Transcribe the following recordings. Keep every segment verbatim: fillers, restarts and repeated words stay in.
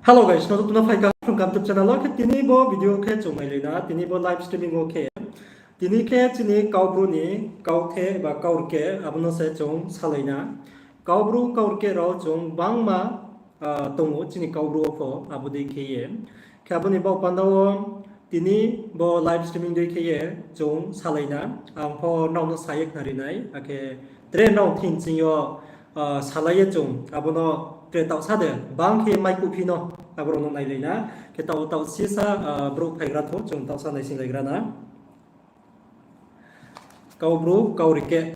Hello guys, no joto no phaikha Phrung Kaham YouTube channel wo khe tini bo video khe chung nailai na, tini bo live streaming wo khe. Tini khe chini Kaubru ni kautheh ba kaurkeh abo no se chung salai na. Kaubru kaurkeh rao chung bangma tong ou chini Kaubru wo pho, abo dei khe ye. Khe abo ni baoh panda wo tini bo live streaming dei khe ye chung salai na. Ang pho nrao no sa ye khnari nai, akhe tre nrao thing ching yo salai ye chung abo no tre taohsa de bang khe maikuhphi no abo rao no nailai na. Khe taoh taoh sisa brouh phaigra thou, chung taohsa naisinglaigra na. Kaubru kaurkeh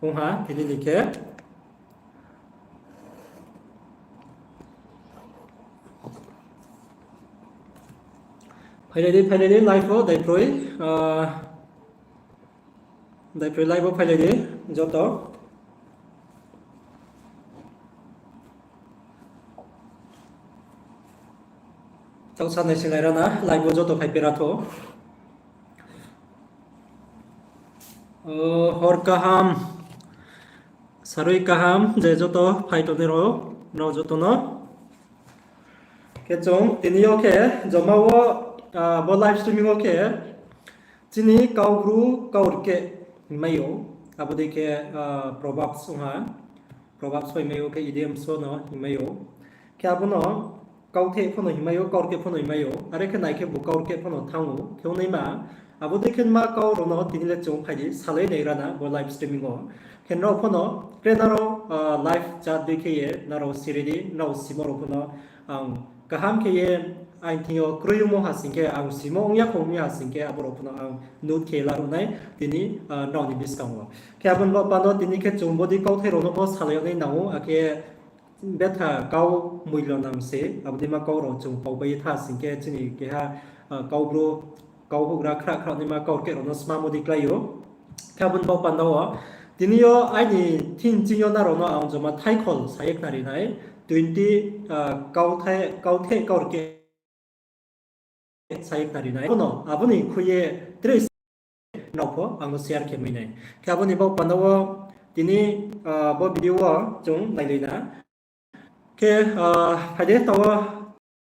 ong ha tini ni khe. Phailai di, phailai di, live wo daiproi, daiproi live wo phailai di joto. Taohsa naisinglai ra na, live wo joto phaiphi ra thou. Hor kaham, sarui kaham, je joto phai tongnai rao, nrao joto no. Khe chung tini yo khe joma wo, bo live streaming wo khe chini Kaubru kaurkeh hingmai ou, abo dei khe Proverbs ong ha, Proverbs pho hingmai ou, khe idioms pho no hingmai ou. Khe abo no kautheh pho no hingmai ou, kaurkeh pho no hingmai ou, are khe nai khe bo kaurkeh pho no thanng ou, khe ongnaima. Abo dei khe ma kau rao no tini le chung phai di salai nai ra na bo live streaming wo. Khe nrao pho no, khe nrao live chat dei khe ye nrao siri di, nrao simo rao pho no ang kaham khe ye aini thing yo kroi ongmo ha sing khe, ang simo ong ya kho ong ya ha sing khe, abo rao pho no ang note khe laruh nai tini nrao ni buskang wo. Khe abo ni baoh panda wo tini khe chung bodei kauthai rao no pho salai yag nai nang ou, akhe betha kau moilo nang se, abo dei ma kau rao chung pao bai ye tha sing khe chini keha Kaubru, kau houhgra khrah khrah naima kaurkeh rao no smamo dei klái ou. Khe abo ni baoh panda wo tini yo aini thing ching yo nrao no ang joma thaikhol sa ye khnari nai, twenty kautheh kaurkeh sa ye khnari nai. Pho no abo ni khui ye tre nrao pho ang no share khe mai nai. Khe abo ni baoh panda wo tini bo video wo chung nailai na. Khe phai di, taoh wo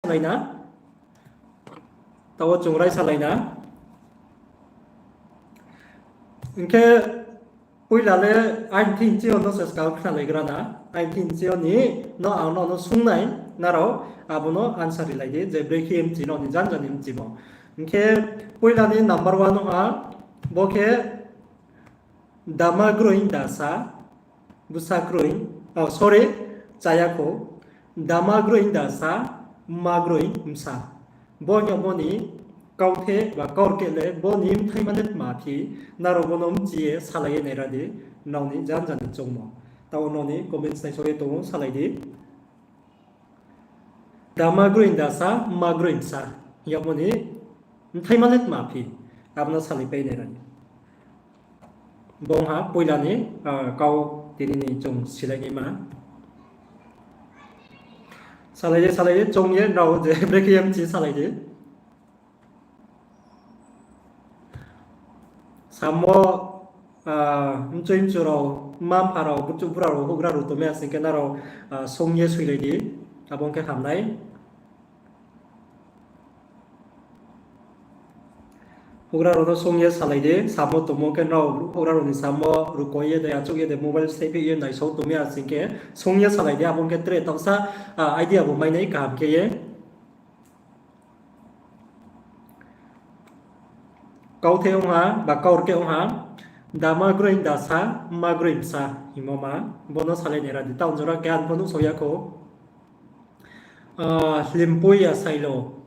salai na, taoh wo chung raisalai na. Hing khe poila le aini thing ching yo no se skang khnalaigra na, aini thing ching yo ni no ang no no sung nai, nrao abo no answer rilai di, je brekhe mchi nrao ni janja ni mchimo. Hing khe poila ni number one ong ha, bo khe dama groing dasa, bsa groing, sorry, chaya kho, dama groing dasa, mma groing bsa. Bo hing yagmo ni kautheh ba kaurkeh le bo ni bthaima le tma phi, nrao bo no mchi ye salai ye nai ra di, nrao ni janja ni choungmo. Taoh nrao ni comments naisao ye tong ou, salai di. Dama groing dasa, mma groing bsa hing yagmo ni bthaima le tma phi, abo no salaipai nai ra di. Bo ong ha poila ni kau tini ni chung silai naima. Salai ye, salai ye, choung ye, nrao je brekhe ye mchi salai di. Samo, mchoi mchu rao, mma mpha rao, burchuh bura rao, houhgra rao tongmai ya sing khe nrao sung ye soilai di, abo ong khe ham nai. Houhgra rao no sung ye salai di, samo tongmo khe nrao houhgra rao ni samo rukoi ye de, achouh ye de, mobile saipheh ye naisao tongmai ya sing khe sung ye salai di, abo ong khe tre taohsa idea bo mai nai kaham khe ye. Kautheh ong ha, ba kaurkeh ong ha, dama groing dasa, mma groing bsa hingmo ma, bo no salai nai ra di, taoh jora khe ang pho nuhsao ya kho. Hlimpui ya sailo,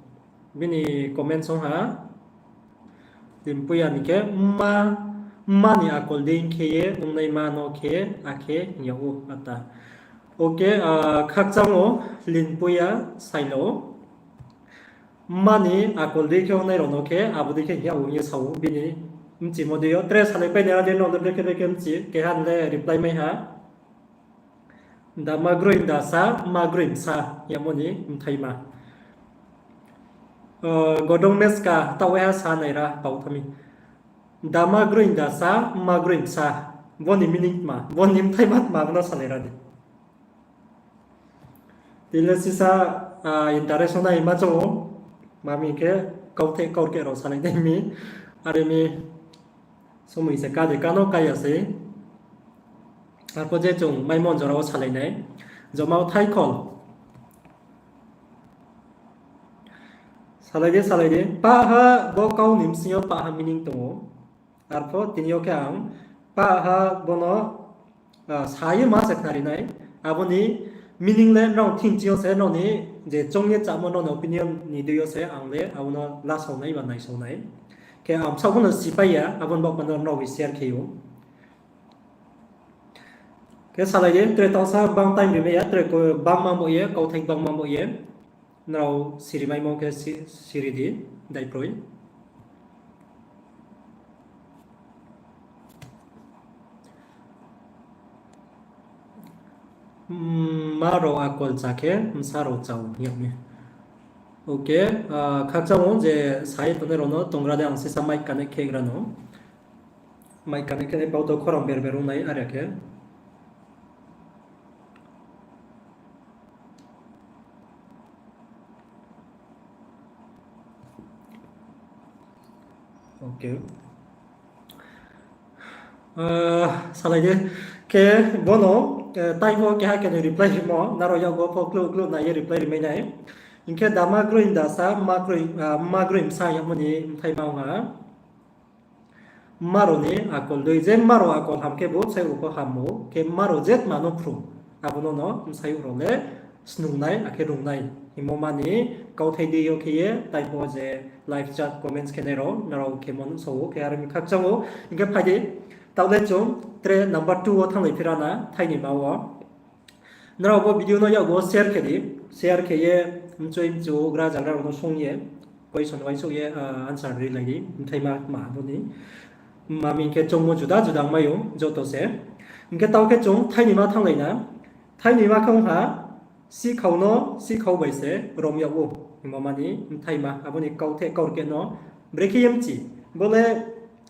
bini comments ong ha. Hlimpui ya ni khe mma, mma ni akol dei khe ye ongnaima no khe akhe hing yag ou ata. Okay, khakchang ou Hlimpui ya sailo. Mma ni akol dei khe ongnai rao no khe abo dei khe hing yag ou hing ye sa ou bini mchimo dei yo. Tre salaipai nai ra di, nrao no brekhe brekhe mchi, keha ni le reply mai ha. Dama groing dasa, mma groing bsa yagmo ni bthaima. Godong meska taoh waiha sa nai ra pao tha mi. Dama groing dasa, mma groing bsa. Bo ni meaning tma, bo ni bthaima tma, bo no salai ra di. Tini le sisa, ah, interaction nai ma chong ou. Mami khe kautheh kaurkeh rao salai nai mi. Are mi somoi se ka de ka no ka ya sei. Arphuh je chung maimon jora wo salai nai. Joma wo thaikhol. Salai di, salai di. Pah ha bo kau ni bsing yo pah ha meaning tong ou. Arphuh tini yo khe ang pah ha bo no, ah, sa ye ma se khnari nai. Abo ni meaning le nrao thing ching yo se, nrao ni je choung ye chámo, nrao ni opinion ni dei yo se ang le abo no lasao nai ba naisao nai. Khe ang bsaoh pho no sipai ya, abo ni baoh panda nrao bai share khe ou. Khe salai di, tre taohsa bang time rimai ya, tre ko-, bangma bo ye, kauthai bangma bo ye. Nrao sirimaimo khe si-, siri di, daiproi. Mma rao akol cha khe bsa rao chao hing yag mi. Okay, ah, khakchang ou je sa ye tongnai rao no tongra de ang sisa mic connect khe gra no. Mic connect khe nai pau to khorang ber ber ong nai are khe. Okay. Ah, salai di. Khe bo no, eh, time pho keha khe ni reply rimo, nrao yakgo pho kluh kluh nai ye reply rimai nai. Hing khe dama groi dasa, mma groi, ah, mma groi bsa yagmo ni bthai ma ong ha. Mma rao ni akol dei, je mma rao akol ham khe bo bsayouh rao pho ham ou, khe mma rao je tma no phrung, abo no no bsayouh rao le snung nai, akhe rung nai. Hingmo ma ni kauthai dei yo khe ye, tai pho je live chat comments khe nai rao, nrao khemo nuhsao ou, khe are mi khakchang ou, hing khe phai di, taoh le chung tre number two wo thannglai phi ra na, thaini ma wo. Nrao bo video no yakgo share khe di, share khe ye mchoi mchu gra zagra rao no sung ye, question uaingsouh ye, ah, answer rilai di, bthai ma tma bo ni. Mami khe choungmo juda juda ongmai ou, joto se. Hing khe taoh khe chung thaini ma thannglai na, thaini ma khe ong ha, sihkhau no sihkhau bai se rom yag ou, hingmo ma ni bthai ma, abo ni kautheh kaurkeh no, brekhe ye mchi, bo le,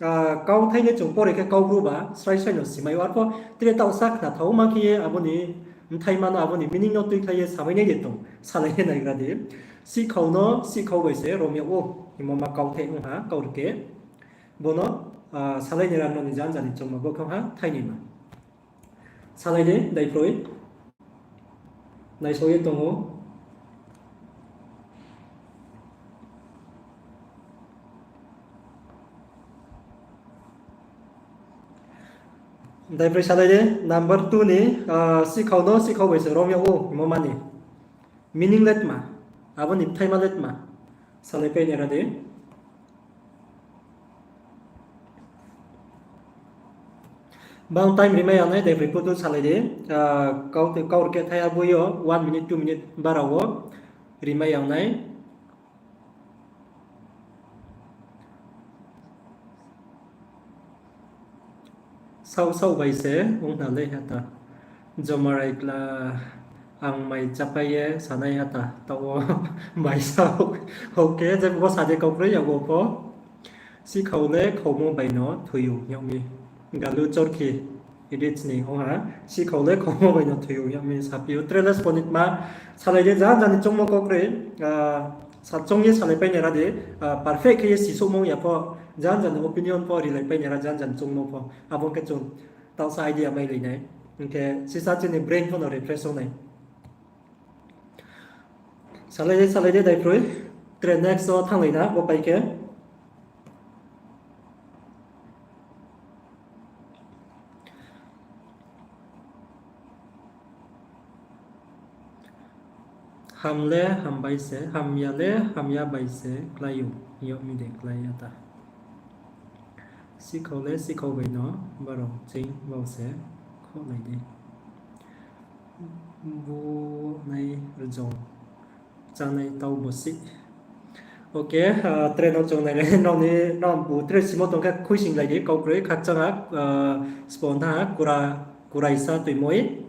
ah, kauthai le chung pore khe Kaubru ba srai srai no simai ou, arpho tre taohsa khnathao ma khe ye abo ni bthai ma no, abo ni meaning no tuikhlai ye samai nai de tong, salai ye naigra di. Sihkhau no sihkhau bai se rom yag ou, hingmo ma kautheh ong ha, kaurkeh. Bo no, ah, salai ni ra nrao ni janja ni choungmo bo khe ong ha, thaini ma. Salai di, daiproi. Naisao ye tong ou. Daiproi salai di, number two ni, ah, sihkhau no sihkhau bai se rom yag ou, hingmo ma ni. Meaning le tma, abo ni bthai ma le tma. Salai pai nai ra di. Bang time rimai yag nai, daiproi phutu salai di. Ah, kau, kaurkeh thai abo yo one minute, two minute bara wo rimai yag nai. Saoh saoh bai se ong khna le ha ta. Jomarai kla ang mai chápai ye sanai ha ta. Taoh wo mai saoh. Okay, je bo sa de kau kroi yago pho. Sihkhau le khaumo bai no thoi ou yag mi. Galu Chorkhi edit ni ong ha. Sihkhau le khaumo bai no thoi ou yag mi saphi ou. Tre le sponit ma salai di janja ni choungmo kau kroi, ah, sa choung ye salai pai nai ra di, ah, perfect khe ye sisouhmo ya pho, janja ni opinion pho rilai pai nai ra, janja ni choungmo pho. Abo khe chung taohsa idea mailai nai. Hing khe sisa chini brain pho no refresh ong nai. Salai di, salai di, daiproi. Tre next wo thannglai na, bo pai khe. Ham le ham bai se, hamya le hamya bai se klái ou, yag mi de klái ya ta. Sihkhau le sihkhau bai no, barao ching bau se khohlai di. Bunai rjong chánai tau bo sih. Okay, ah, tre no chung nai le, nrao ni, nrao bu tre simo tong khe khuisinglai di, kau kroi khakchang ha, ah, spon ha, kura, kuraisa tuimoi.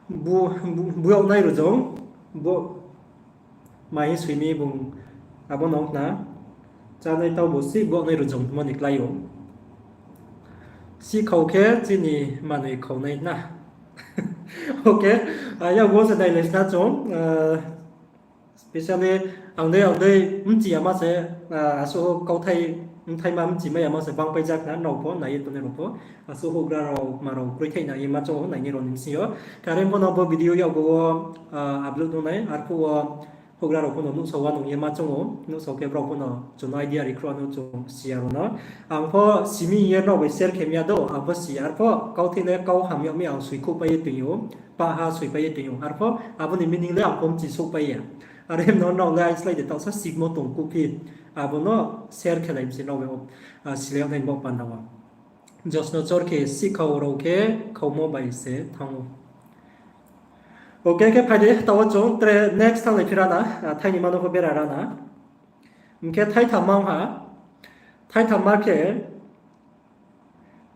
Bu, bu, buyagnai rjong, bu, mai soi mi bung, abo no khna, chánai tau bo sih, buyagnai rjong hingmo ni klái ou. Sihkhau khe chini manoi khaunai na. Okay, ah, ya bo se nailai sna chung, ah, specially ang dei, ang dei mchi yama se, ah, asuh kauthai mthaima mchi mai yama se bangpai jak na, nrao pho nai ye tongnai rao pho. Asuh houhgra rao ma rao kroi thai nai ye ma chong ou, nainai rao ni bsing yo. Khe are pho no bo video yakgu wo, ah, upload ong nai, arphuh wo houhgra rao pho no nuhsao wa nung ye ma chong ou, nuhsao khe brao pho no chung no idea ri khruh no chung si ya rao no. Ang pho simi ye nrao bai share khe mi ya do, ang pho si ya. Arphuh kauthai le kau ham yag mi ang soikhouhpai ye toing ou, pah ha soipai ye toing ou. Arphuh abo ni meaning le ang pho mchi souhpai ya. Are no nrao le aislái de taohsa sigmo tong kuhphi, abo no share khe lai mi se nrao bai, ah, silai yag nai bo panda wo. Josno chor khe sihkhau rao khe khaumo bai se thanng ou. Okay, khe phai di, taoh wo chung tre next thannglai phi ra na, ah, thaini ma no pho bera ra na. Hing khe thaithamma ha, thaithamma khe,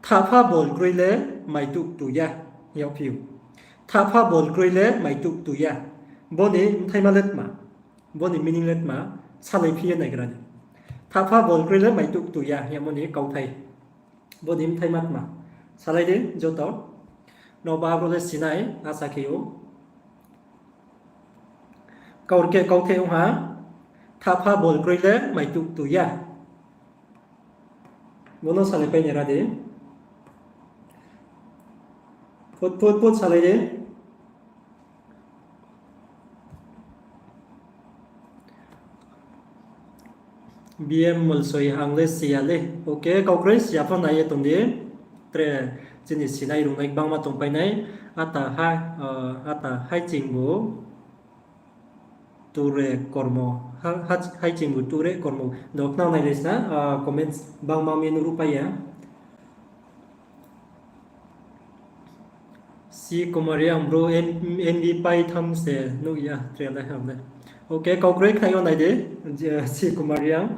thahpha bol kroi le maituh ktu ya, hing yagphi ou. Thahpha bol kroi le maituh ktu ya. Bo ni mthaima le tma, bo ni meaning le tma, salai phi ye naigra di. Thahpha bol kroi le maituh ktu ya hing yagmo ni kauthai. Bo ni mthaima tma, salai di joto. Nrao ba abo le si nai asa khe ou. Kaurkeh kauthai ong ha, thahpha bol kroi le maituh ktu ya. Bo no salaipai nai ra di. Phut phut phut salai di. B M Molsoi, ang le si ya le. Okay, kau kroi si ya pho nai ye tong di. Tre chini sinai rungnai gbangma tongpai nai. Ata ha, ah, ata haichingbu ture kormo. Ha, ha, haichingbu ture kormo. Do khnang nai le sna, ah, comments bangma mi nuhruhpai ya. Si Kumar Reang bro, N-, N B pai tham se nuh ya, tre le ham le. Okay, kau kroi khnai yo nai di, je, Si Kumar Reang.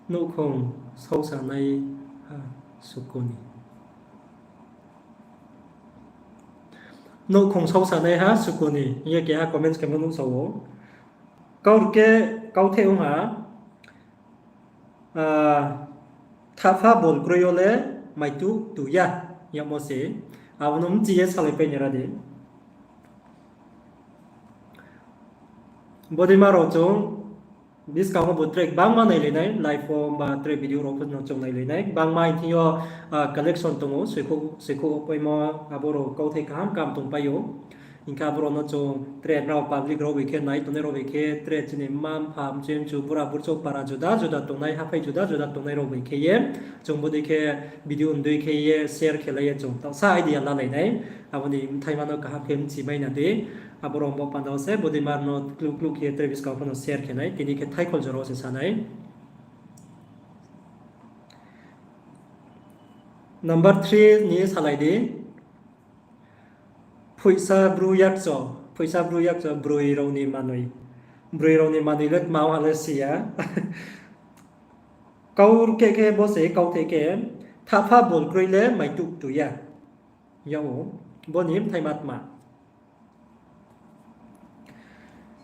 Nouhkhong saosa nai ha sukuni. Nouhkhong saosa nai ha sukuni. Hing ye keha comments khemo nuhsao ou. Kaurkeh kauthai ong ha, ah, thahpha bol kroi yo le maituh ktu ya, hing yagmo se. Abo no mchi ye salaipai nai ra di. Bodei ma rao chung buskang wo bo tre gbangma nailai nai, live wo ba tre video rao pho no chung nailai nai. Gbangma hing thing yo, ah, collection tong ou, soikhouh, soikhouh paimo abo rao kauthai kaham kaham tongpai ou. Hing khe abo rao no chung tre nrao public rao bai khe, nai tongnai rao bai khe, tre chini mma mpha, mchoi mchu, bura burchouh, para juda juda tongnai, haphai juda juda tongnai rao bai khe ye, chung bodei khe video ndei khe ye share khe lai ye chung taohsa idea lalai nai. Abo ni mthaima no kaham khe mchi mai na di. Abo rao bo panda wo se bodei ma no kluh kluh khe ye tre buskang pho no share khe nai. Tini khe thaikhol jora wo se sa nai. Number three ni salai di. Phoihsa bru yakcho, phoihsa bru yakcho, broi rao ni manoi. Broi rao ni manoi le tma ong ha le si ya. Kaurkeh khe bo se kauthai khe, thahpha bol kroi le maituh ktu ya. Yag ou, bo ni mthaima tma.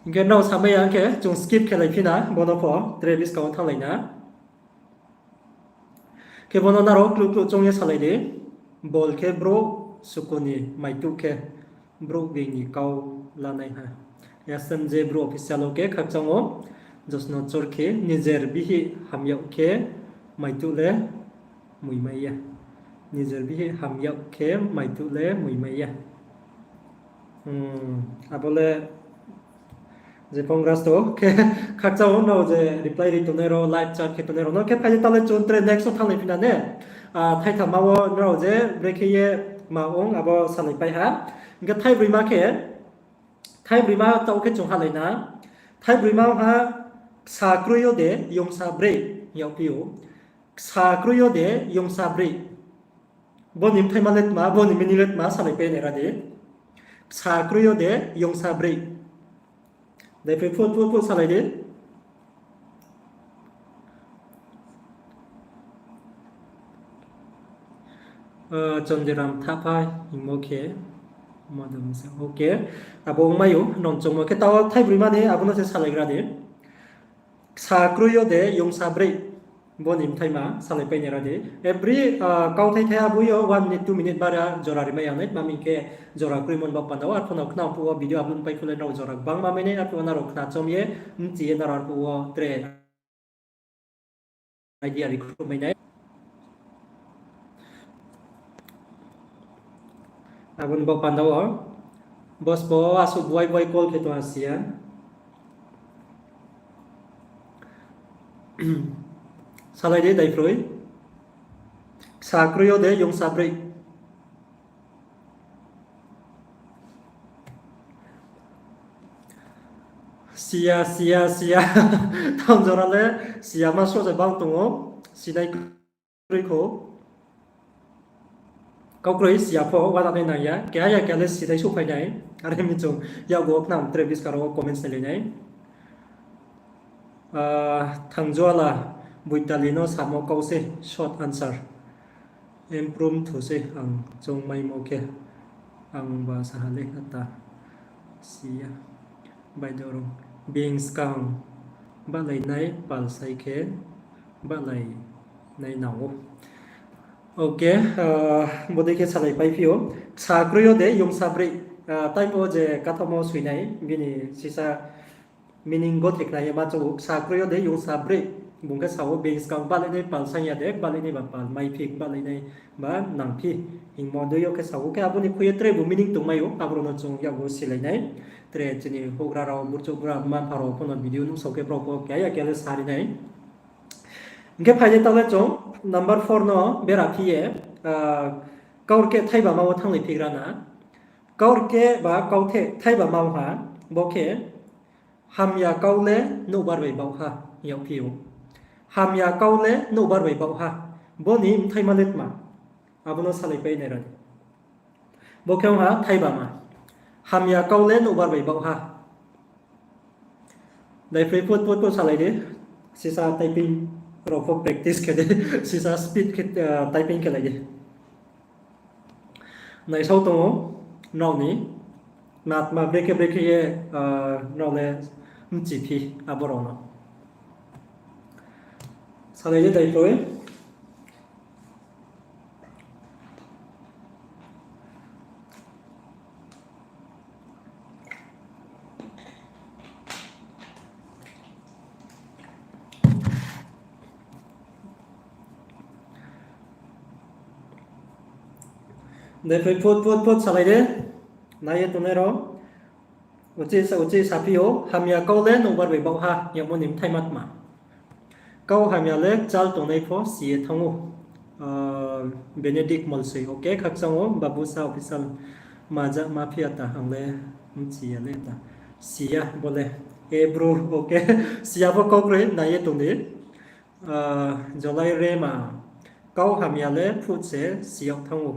Hing khe nrao samai ya khe chung skip khe lai phi na, bo no pho tre buskang wo thannglai na. Khe bo no nrao kluh kluh choung ye salai di. Bol khe brouh, sukuni maituh khe brouh being ni kau lanaiha. S M J Bru Official wo khe khakchang ou, Josno Chorkhi, nijer bihih hamyag khe maituh le muimai ya. Nijer bihih hamyag khe maituh le muimai ya. Hmm, abo le je phone ras to khe khakchang ou, nrao je reply ri tongnai rao, live chat khe tongnai rao no khe phai di, taoh le chung tre next wo thannglai phi na ne. Ah, thaithamma wo nrao je brekhe ye ma ong abo salaipai ha. Hing khe thaibroima khe, thaibroima taoh khe chung halai na. Thaibroima ha ksa kroi yo de yongsa brei hing yagphi ou. Ksa kroi yo de yongsa brei. Bo ni mthaima le tma, bo ni meaning le tma, salaipai nai ra di. Ksa kroi yo de yongsa brei. Daiphai phut phut phut salai di. Ah, Chondiram Thapha hingmo khe, madam se, okay. Abo ongmai ou, nrao choungmo khe taoh thaibroima ni abo no se salaigra di. Ksa kroi yo de yongsa brei. Bo ni bthaima salaipai nai ra di. Every, ah, kauthai thai abo yo one minute, two minute bara jora rimai ya nai, ma hing khe jora kroimo ni baoh panda wo, arphuh no khnang phuh wo video upload pai phuh le nrao jora gbangma mai nai, arphuh wo nrao khna chom ye, mchi ye nrao arphuh wo tre idea ri khruhmai nai. Abo ni baoh panda wo, bo sbo asuh buai buai call khe tong ha si ya. Salai di, daiphroi. Ksa kroi yo de, yongsa broi. Si ya, si ya, si ya. Tang jora le si ya ma sroh se bang tong ou. Sinai kroi kho. Kau kroi si ya pho, uana nai nang ya. Keha ya keha le sinai souhphai nai. Are mi chung yakgu wo khnang tre buskang rao wo comments nailai nai. Ah, Thangjuala Boitali no samo kau se short answer. Improve thu se ang choungmaimo khe. Ang ba sa ha le ata. Si ya. Baidoro. Being skang. Bahlai nai pal sai khe. Bahlai nai nang ou. Ok, ah, bodei khe salaipai phi ou. Ksa kroi yo de, yongsa broi. Ah, time wo je kathomo soi nai, bini sisa meaning gothek nai ye ma chong ou, ksa kroi yo de, yongsa broi. Bung khe sa ou, being skang bahlai nai pal sai ya de, bahlai nai ba pal mai phi, bahlai nai ba nang phi. Hingmo dei yo khe sa ou, khe abo ni khui ye tre bo meaning tongmai ou, abo rao no chung yakgu silai nai. Tre chini houhgra rao, burchouh bura, mma mpha rao pho no video nuhsao khe brao pho keha ya keha le sa ri nai. Hing khe phai di taoh le chung number four no bera phi ye, ah, kaurkeh thaibama wo thannglai phigra na. Kaurkeh ba kautheh thaibama wo ha, bo khe hamya kau le nouhbar bai baoh ha, hing yagphi ou. Hamya kau le nouhbar bai baoh ha. Bo ni bthaima le tma? Abo no salaipai nai ra di. Bo khe ong ha thaibama. Hamya kau le nouhbar bai baoh ha. Daiphroi phut phut phut salai di. Sisa typing rao pho practice khe di. Sisa speed khe, ah, typing khe lai di. Naisao tong ou, nrao ni, natma brekhe brekhe ye, ah, nrao le mchiphi abo rao no. Salai di daiphroi. Daiphroi phut phut phut salai di. Nai ye tongnai rao. Uchih sa, uchih saphi ou, hamya kau le nouhbar bai baoh ha, yagmo ni bthaima tma? Kau hamya le kchal tongnai pho si ye thanng ou. Ah, Benedict Molsoi, ok, khakchang ou, Babusa official, maja ma phi ata, ang le mchi ya le ata. Si ya bo le, e bro, ok, si ya pho kau kroi, nai ye tong di. Ah, Jolai Rema, kau hamya le phut se si yag thanng ou.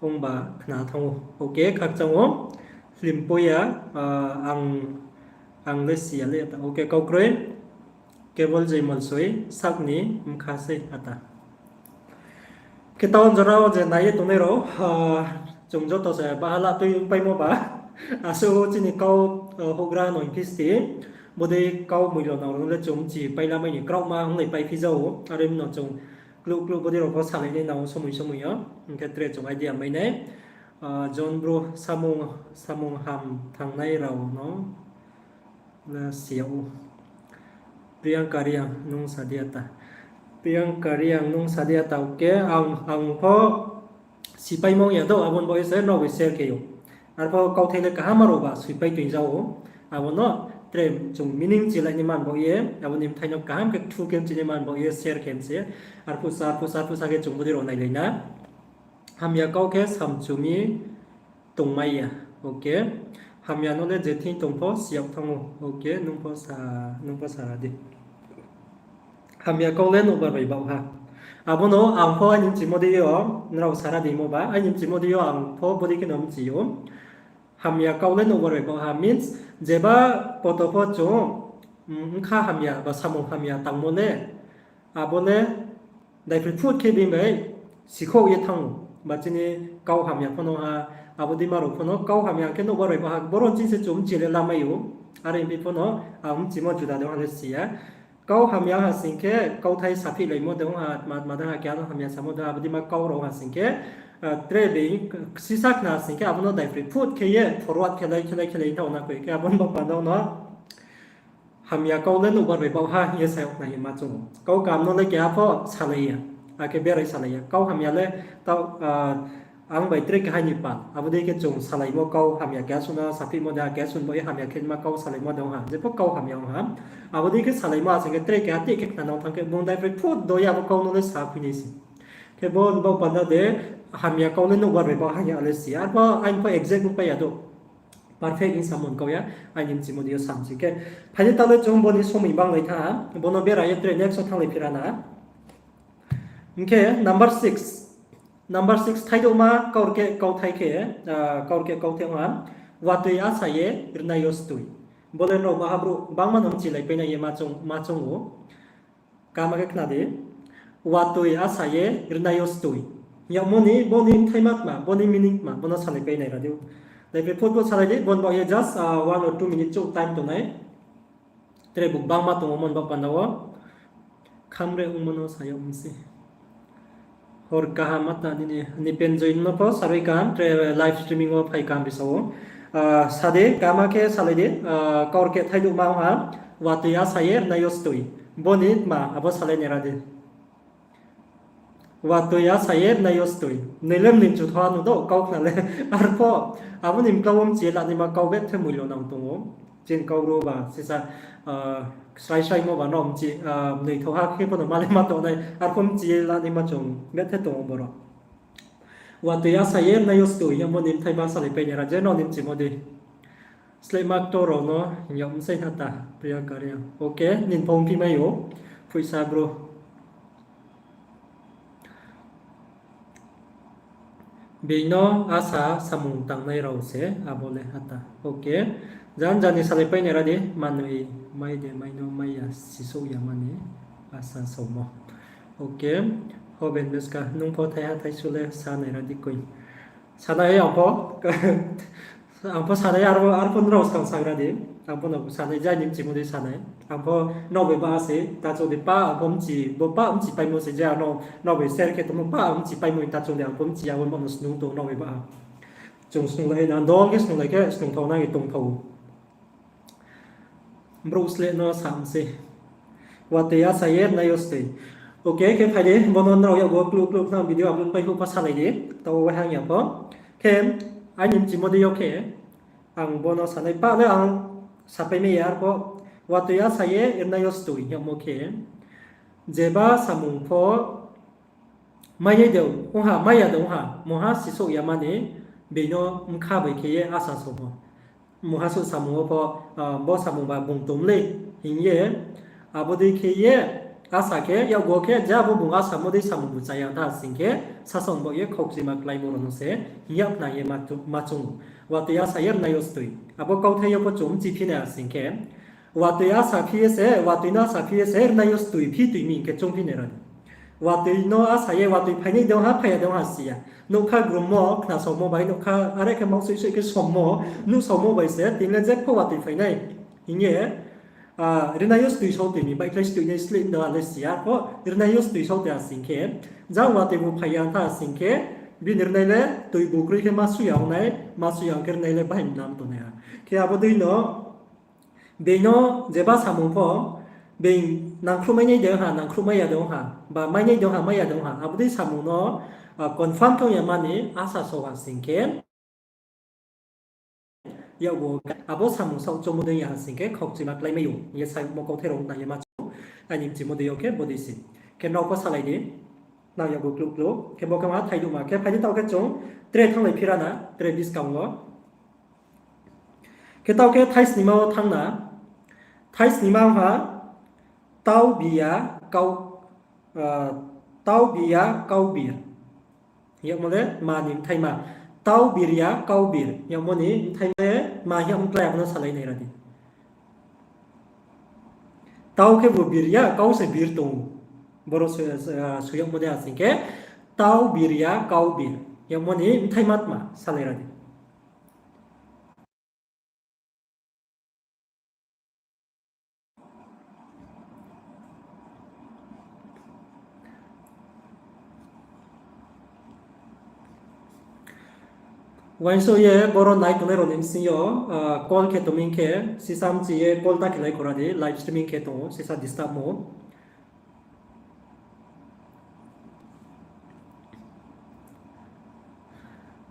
Ongba khna thanng ou. Ok, khakchang ou. Hlimpoi ya, ah, ang, ang le si ya le ata. Ok, kau kroi. Kebol Jaimalsoi, sak ni bkha sei ata. Khe taoh jora wo je nai ye tongnai rao, ah, chung joto se bahala tui ongpaimo ba. Asuh chini kau, ah, houhgra no hingphi sti. Bodei kau moilo nang rao le chung mchi pailamai ni kraohma onglai paiphi ja ou. Are mi no chung kluh kluh bodei rao pho salai nai nang ou somoi somoi yo. Hing khe tre chung idea mai nai. Ah, John Bru samung, samung ham thanngnai rao no le si yag ou. Priyanka Reang nung sa di ata. Priyanka Reang nung sa di ata, ok, ang, ang pho sipaimo ong ya do, abo ni baoh ye se nrao bai share khe ou. Arpho kauthai le kaham rao ba soipai toing ja ou. Abo no tre chung meaning chilai ni man baoh ye, abo ni bthai no kaham khe kthu khe mchi ni man baoh ye share khe mse. Arphuh sa, arphuh sa, arphuh sa khe chung bodei rao nailai na. Hamya kau khe samchu mi tongmai ya. Ok. Hamya no le je thing tong pho si yag thanng ou. Ok, nung pho sa, nung pho sa ra di. Hamya kau le nouhbar bai baoh ha. Abo no ang pho aini mchimo dei yo, nrao sa ra di mo ba, aini mchimo dei yo ang pho bodei khe no mchi ou. Hamya kau le nouhbar bai baoh ha means, jeba poto pho chung, mm, bkha hamya ba samung hamya tangmo le, abo le, daiphroi phut khe bini bai sikhouh ye thanng ou. Ba chini kau hamya pho no ha, abo deima rao pho no kau hamya khe nouhbar bai baoh ha, boro chini se chung mchi le lamai ou. Are hingphi pho no, ang mchimo juda de ha le si ya. Kau hamya ha sing khe, kauthai saphihlaimo de ong ha, tma tma de ha, keha no hamya samo de, abo dei ma kau rao ha sing khe, tre being sisa khna sing khe, abo no daiphroi phut khe ye forward khelai khelai khelai thaoh na koi khe, abo ni baoh panda no hamya kau le nouhbar bai baoh ha hing ye sa yag khna ye ma choung ou. Kau kaham no le keha pho salai ya, akhe berai salai ya. Kau hamya le taoh, ang bai tre keha ni pal. Abo dei khe chung salaimo kau hamya keha suh no saphihmo de ha, keha suh ni baoh ye hamya khe ma kau salaimo de ong ha, jepho kau hamya ong ha. Abo dei khe salaimo ha sing khe tre keha tei khe khna nang thanng khe, bung daiphroi phut do ye abo kau no le sa khui nai se. Khe bo ni baoh panda de hamya kau le nouhbar bai baoh ha hing ye ale si. Arpho aini pho exact ongpai ya do. Perfect hing samung kau ya, aini mchimo dei yo sam sing khe. Phai di taoh le chung bo ni somoi banglai thanng ha, bo no bera ye tre next wo thannglai phira na. Hing khe number six. Number six, thaidouhma kaurkeh kauthai khe, kaurkeh kauthai ong ha, watoi asa ye rnai yo stoi. Bo le nrao baha brouh bangma no mchilaipai nai ye ma choung, ma choung ou. Kaham khe khna di. Watoi asa ye rnai yo stoi. Hing yagmo ni bo ni bthaima tma, bo ni meaning tma, bo no salaipai nai ra di. Daiphroi phut bo salai di, bo ni baoh ye just one or two minute chouh time tongnai. Tre bung bangma tong ou mo ni baoh panda wo. Khamre ongmo no sa yag mi se. Hor kaham ma ta nini, Nipenjoy no pho sarui kaham, tre live streaming wo phai kaham bisa ou. Sa di, kaham khe salai di, kaurkeh thaidouhma ong ha, watoi asa ye rnai yo stoi. Bo ni tma, abo salai nai ra di. Watoi asa ye rnai yo stoi. Nai le mni mchu tho ha nu do, kau khna le. Arpho, abo ni mklau wo mchi ye lanaima kau bethe moilo nang tong ou. Chini kau ro ba, sisa, srai sraimo ba no mchi, mnoi tho ha khe pho no ma le ma tong nai. Arpho mchi ye lanaima chung bethe tong ou boro. Watoi asa ye rnai yo stoi, hing yagmo ni bthaima salaipai nai ra je no ni mchimo dei. Slehma ktor rao no hing yag mi sei ha ta, Priyanka Reang. Okay, nini phone phi mai ou, phuisa bro. Being no asa samung tangnai rao se abo le ha ta. Okay. Jan jani salaipai nai ra di, manoi mai de mai no mai ya sisouh ya mani asa saomo. Okay. Hoben Meska, nung pho thaiha thaisu le sa nai ra di koi. Sanai ang pho, ang pho sanai arpho nrao skang sagra di. Ang pho no sanai, jani mchimo dei sanai. Ang pho nrao bai ba se, ta chung di pa, ang pho mchi, bo pa mchi paimo se je, nrao bai share khe tongmo pa, ang mchi paimo ta chung di, ang pho mchi ya, bo no snung tong nrao bai ba. Chung snunglai na, dol khe snunglai khe, snung thao nang ye tong thao. Brouh sleh no sa mi se. Watoi asa ye rnai yo stoi. Okay, khe phai di, bo no nrao yakgu wo kluh kluh khna video upload pai phuh pho salai di. Taoh wo wai hang ya pho. Khe, aini mchimo dei yo khe, ang bo no sanai pa le ang sapai mai ya arpho. Watoi asa ye rnai yo stoi, yagmo khe. Jeba samung pho mainai de ong ha, mai ya de ong ha, mungha sisouh ya mani, being no bkha bai khe ye asa saomo. Mungha suh samung wo pho, bo samung ba bung tong lei, hing ye, abo dei khe ye, asa khe, yakgu wo khe, je abo bung asamo dei samung bu cha ya tha sing khe, sasaoh baoh ye khaukchima kláimo rao no se, hing yag khna ye ma choung ou. Watoi asa ye rnai yo stoi. Abo kauthai yo pho chung mchi phi nai ha sing khe, watoi asa phi ye se, watoi no asa phi ye se, rnai yo stoi phi toi mi hing khe choung phi nai ra di. Watoi no asa ye, watoi phainai de ong ha, phai ya de ong ha si ya. Nougkha grummo, khnasaomo bai, nougkha are khe mausoih soih khe sommo, nuhsaomo bai se, tini le jepho watoi phainai. Hing ye, rnai yo stoi sao toi mi, baihkhlai stoi nai sleh no ale si ya pho, rnai yo stoi sao toi ha sing khe, jang watoi bu phai ya tha sing khe, bini rnai le toi bu kroi khe ma su ya ong nai, ma su ya ong khe rnai le bahai mnam tongnai ha. Khe abo dei no, being no jeba samung pho, being nangkhruh mainai de ong ha, nangkhruh mai ya de ong ha, ba mainai de ong ha, mai ya de ong ha, abo dei samung no confirm tong ya mani asa sao ha sing khe, yakgu abo samung saoh choungmo dei ya ha sing khe khaukchima kláimai ou hing ye saimo kauthai rao nai ye ma choung ou. Aini mchimo dei yo khe bo dei se. Khe nrao pho salai di, nrao yakgu kluh kluh khe bo khe ma thaidouhma khe phai di taoh khe chung tre thannglai phira na, tre buskang wo. Khe taoh khe thaisnima wo thanng na. Thaisnima ong ha, tau bir ya, kau, tau bir ya kau bir. Yagmo le ma ni bthaima. Tau bir ya kau bir. Yagmo ni bthaima le ma hing yag mklái abo no salai nai ra di. Tau khe bo bir ya, kau se bir tong. Boro su yagmo de ha sing khe, tau bir ya kau bir. Yagmo ni bthaima tma salai ra di. Uaingsouh ye boro nai tongnai rao ni bsing yo, call khe tongming khe, sisa mchi ye call ta khe lai khora di, live streaming khe tong ou, sisa disturb mo.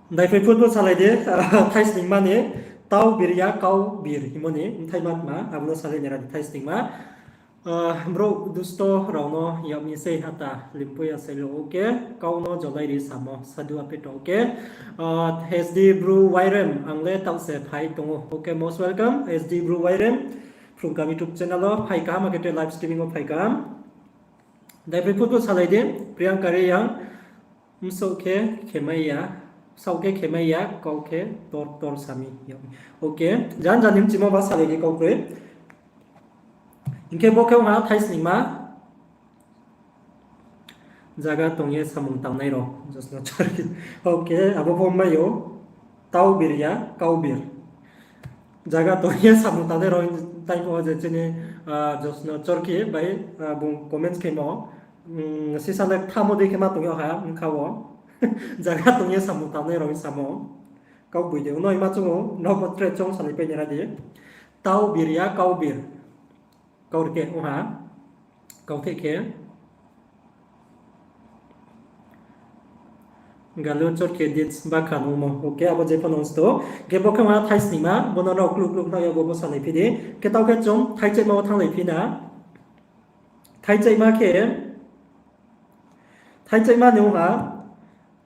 Daiphai phut phut salai di, thaisningma ni, tau bir ya kau bir hingmo ni bthaima tma, abo no salai nai ra di thaisningma. Brouh dusto rao no yag mi sei ata limpui ya sailo, okay, kau no jolai ri samo, sadu apeto, okay. S D Bru Wairem, ang le taoh se phai tong ou, okay, most welcome, S D Bru Wairem, Phrung Kaham YouTube channel wo phai kaham, akhe tre live streaming wo phai kaham. Daiphai phut phut salai di, Priyanka Reang, bsaoh khe khemai ya, bsaoh khe khemai ya, kau khe tor tor sami. Okay, jan jan ni mchimo ba salai di kau kroi. Hing khe bo khe ong ha thaisningma. Zaga tong ye samung tangnai rao, Josna Chorki. Okay, abo pho mai ou. Tau bir ya, kau bir. Zaga tong ye samung tangnai rao, tai pho je chini, Josna Chorki bai, bung comments khemo, sisa le kthamo dei khe ma tong yag ha, bkha wo. Zaga tong ye samung tangnai rao samo. Kau boi de, uno ima chung ou, no bo tre chung salai pai nai ra di. Tau bir ya, kau bir. Kau rkeh ong ha. Kautheh khe. Galo Chorki dit bakha nungmo. Okay, abo je pho nung sto. Khe bo khe ong ha thaisningma, bo no nrao kluh kluh khna ya bo, bo salai phi di. Khe taoh khe chung thaichaihma wo thannglai phi na. Thaichaihma khe, thaichaihma ni ong ha,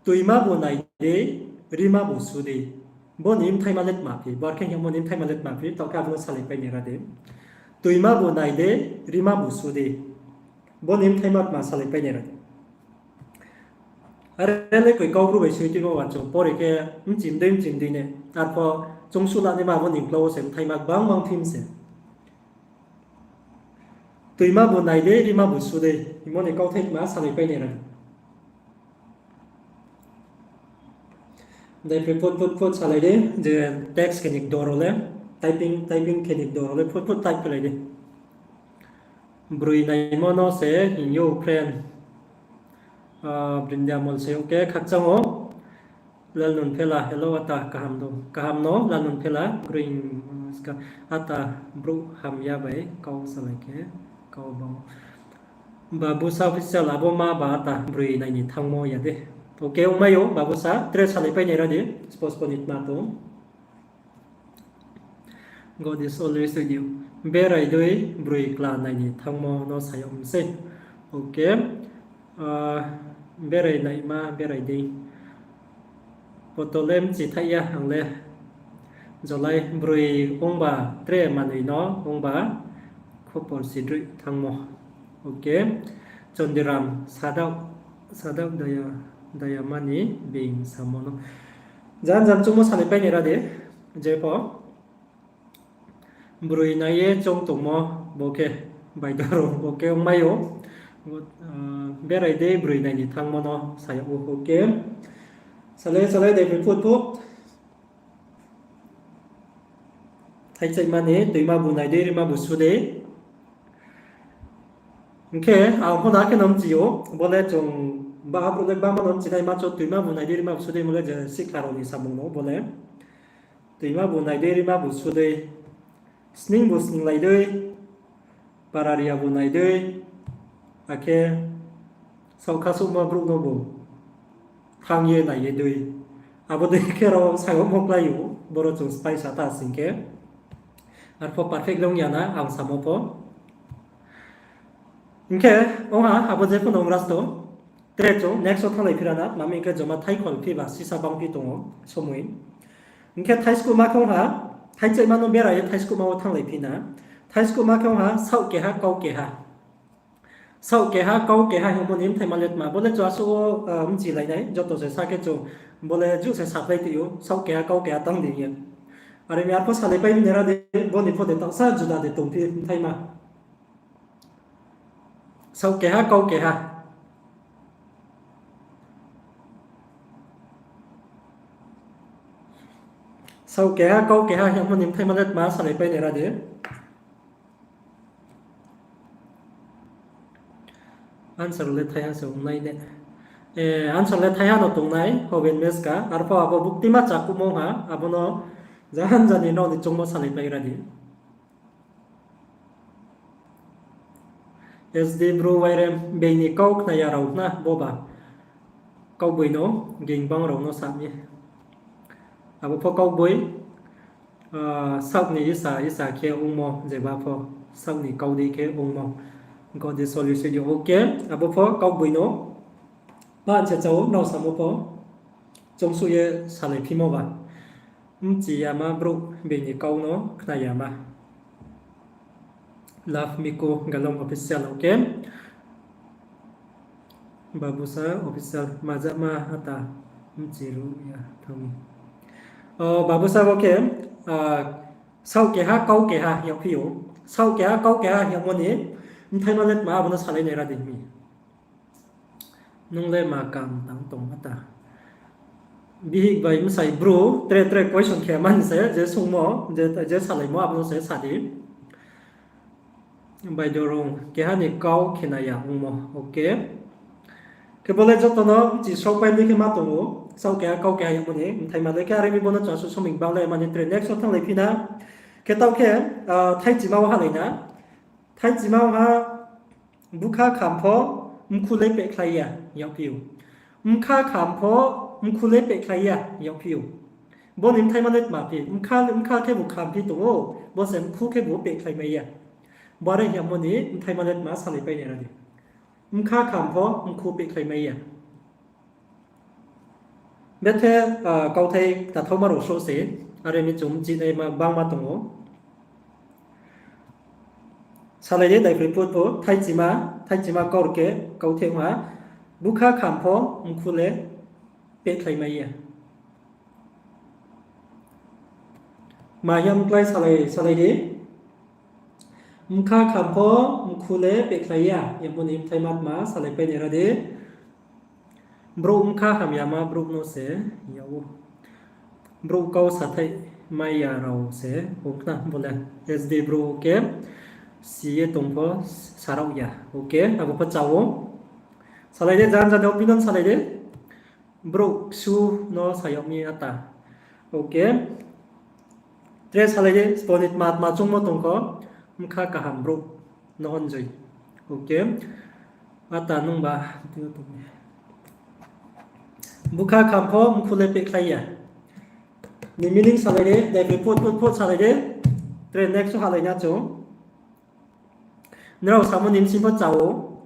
toima bu nai dei, rima bu su dei. Bo ni bthaima le tma phi, bo are khe hingmo ni bthaima le tma phi, taoh khe abo no salai pai nai ra di. Toima bu nai dei, rima bu su dei. Bo ni bthaima tma salai pai nai ra di. Are le koi Kaubru bai soi tuimo wa chung pore khe mchim dei mchim dei ne. Arpho chung suh la naima abo ni uklau wo se bthaima gbang gbang thim se. Toima bu nai dei, rima bu su dei. Hingmo ni kauthai tma salai pai nai ra. Daiphai phut phut phut salai di, je text khe ni kdo rao le, typing, typing khe ni kdo rao le phut phut type khe lai di. Broi naimo no se hing yo friend. Brindia Mol se, okay, khakchang ou. Lalnun Phela, hello ata, kaham no, Lalnun Phela, green, ata brouh hamya bai kau salai khe, kau bang. Babusa Official, abo ma ba ata broi nai ni thanngmo ya de. Okay, ongmai ou, Babusa, tre salai pai nai ra di, spo spo ni tma tong. God is always with you. Berai dei broi kla nai ni thanngmo no sa yag mi sei. Okay. Berai naima, berai dei. Poto le mchi thaih ya ang le. Jolai broi ongba tre manoi no ongba khopor sidroih thanngmo. Okay. Chondiram Sadao, Sadao Daya, Dayamani being samo no. Jan jan chungmo salai pai nai ra di. Je pho. Broi nai ye choung tongmo bo khe baidoro bo khe ongmai ou. Berai dei broi nai ni thanngmo no sa yag ou, okay. Salai salai dei phut phut. Thaichaihma ni, toima bu nai dei, rima bu su dei. Hing khe ang pho no akhe no mchi ou, bo le chung ba brouh le gbangma no mchinaima cho, toima bu nai dei, rima bu su dei, mo le je sikhla rao ni samung no bo le. Toima bu nai dei, rima bu su dei, sning bu sninglai dei, pararia bu nai dei, akhe saohkha souhma brouh no bu thanng ye nai ye dei. Abo dei khe rao sa yagmo klái ou, boro chung spái sa ta sing khe. Arpho perfect le ong ya na, ang samo pho. Hing khe, ong ha, abo je pho no ong rasto. Tre chung next wo thannglai phi ra na, tma hing khe joma thaikhol phi ba sisa bangphi tong ou, somoi. Hing khe thaiskuhma khe ong ha, thaichaihma no berai ye thaiskuhma wo thannglai phi na. Thaiskuhma khe ong ha, saoh keha, kau keha. Saoh keha, kau keha hingmo ni bthaima le tma. Bo le chung asuh wo mchilai nai, joto se sa khe chung, bo le juh se saphlai toi ou, saoh keha, kau keha tang di ye. Are mi arpho salai pai mi nai ra di, bo ni pho de taohsa juda de tongphi bthaima. Saoh keha, kau keha. Saoh keha, kau keha hingmo ni bthaima le tma salai pai nai ra di. Answer le thaiha se ong nai ne. Answer le thaiha no tongnai, Hoben Meska, arpho abo buktima chakuhmo ha, abo no jahan jani nrao ni choungmo salaipai ra di. S D Bru Wairem, being ni kau khnaya rao na boba. Kaugboino, gingbang rao no sa mi. Abo pho kaugboi, saoh ni isa isa khe ongmo, jeba pho saoh ni kau dei khe ongmo. Gode solution yo, okay, abo pho kaugboi no. Ba se chao, nrao samo pho choungsuh ye salaiphimo ba. Bchi yama brouh being ni kau no khna yama. Love Miko Galom Official, okay. Babusa Official, majama ata bchi ruh ya thanng mi. O, Babusa bo khe, saoh keha kau keha hing yagphi ou. Saoh keha kau keha hing yagmo ni bthaima le tma, abo no salai nai ra di mi. Nung le ma kam tang tong ata. Bihih bai bsai bru, tre tre question khe mani se, je sungmo, je, je salaimo, abo no se sa di. Baidorung, keha ni kau khna ya ongmo, okay. Khe bo le joto no bchi sraopai dei khe ma tong ou, saoh keha kau keha yagmo ni bthaima le khe, are mi bo no chung asuh somoi bang le mani tre next wo thannglai phi na. Khe taoh khe, thaichima wo halai na. Thaichima ha bkha kham pho mkhu le pehkhlai ya hing yagphi ou. Bkha kham pho mkhu le pehkhlai ya hing yagphi ou. Bo ni bthaima le tma phi, bkha, bkha khebu kham phi tong ou, bo se mkhu khebu pehkhlai mai ya. Bo are hing yagmo ni bthaima le tma salaipai nai ra di. Bkha kham pho mkhu pehkhlai mai ya. Bethe, kauthai ktathaoma rao sroh se, are mi chung bchinaima gbangma tong ou. Salai di, daiphroiphuh pho, thaichima, thaichima kaurkeh, kauthai ong ha, bkha kham pho mkhu le pehkhlai mai ya. Ma hing ye mklái salai, salai di. Bkha kham pho mkhu le pehkhlai ya, yagmo ni bthaima tma salaipai nai ra di. Brouh bkha hamyama brouh no se hing yag ou. Brouh kau sathaih mai ya rao se ong khna bo le. S D brouh khe si ye tong pho sarao ya. Okay, abo pho chá ou. Salai di, jan jan opinion salai di. Brouh ksu no sa yag mi ata. Okay. Tre salai di, sbo ni tma tma choungmo tong kho, bkha kaham brouh no onjoi. Okay. Ata nungba, bkha kham pho mkhu le pehkhlai ya ni meaning salai di, daiphroiphuh, phuh, phuh salai di. Tre next wo halai na chung. Nrao samo ni bsing pho chá ou.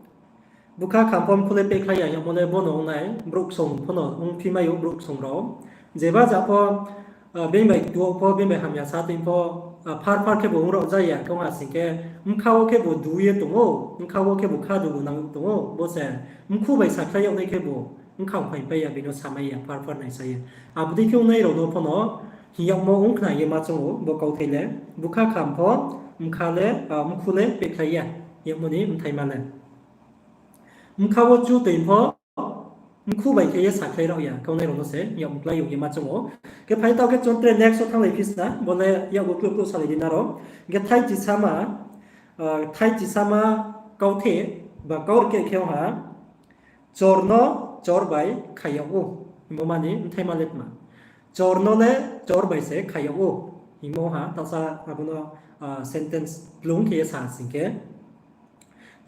Bkha kham pho mkhu le pehkhlai ya hingmo le bo no ong nai, brouh ksong pho no ongphi mai ou brouh ksong rao. Jeba ja pho, being bai ktu pho, being bai hamya sa tong pho, phar phar khebu ong rao ja ya, khe ong ha sing khe, bkha wo khebu du ye tong ou, bkha wo khebu kha dugu nang tong ou, bo se mkhu bai sakhlai yag nai khebu, bkha ongphai pai ya, being no samai ya, phar phar naisa ye. Abo dei khe ongnai rao no pho no hing yagmo ong khna ye ma choung ou, bo kauthai le, bkha kham pho, bkha le, mkhu le pehkhlai ya, yagmo ni bthaima le. Bkha wo chu tong pho, mkhu bai khe ye sakhlai rao ya, khe ongnai rao no se hing yag mklái yong ye ma choung ou. Khe phai taoh khe chung tre next wo thannglai phi sna, bo le yakgu kluh kluh salai di nrao. Khe thaichisama, thaichisama kauthai ba kaurkeh khe ong ha, chor no chor bai khai yag ou, hingmo ma ni bthaima le tma. Chor no le chor bai se khai yag ou, hingmo ha, taohsa abo no sentence tlung khe ye sa sing khe.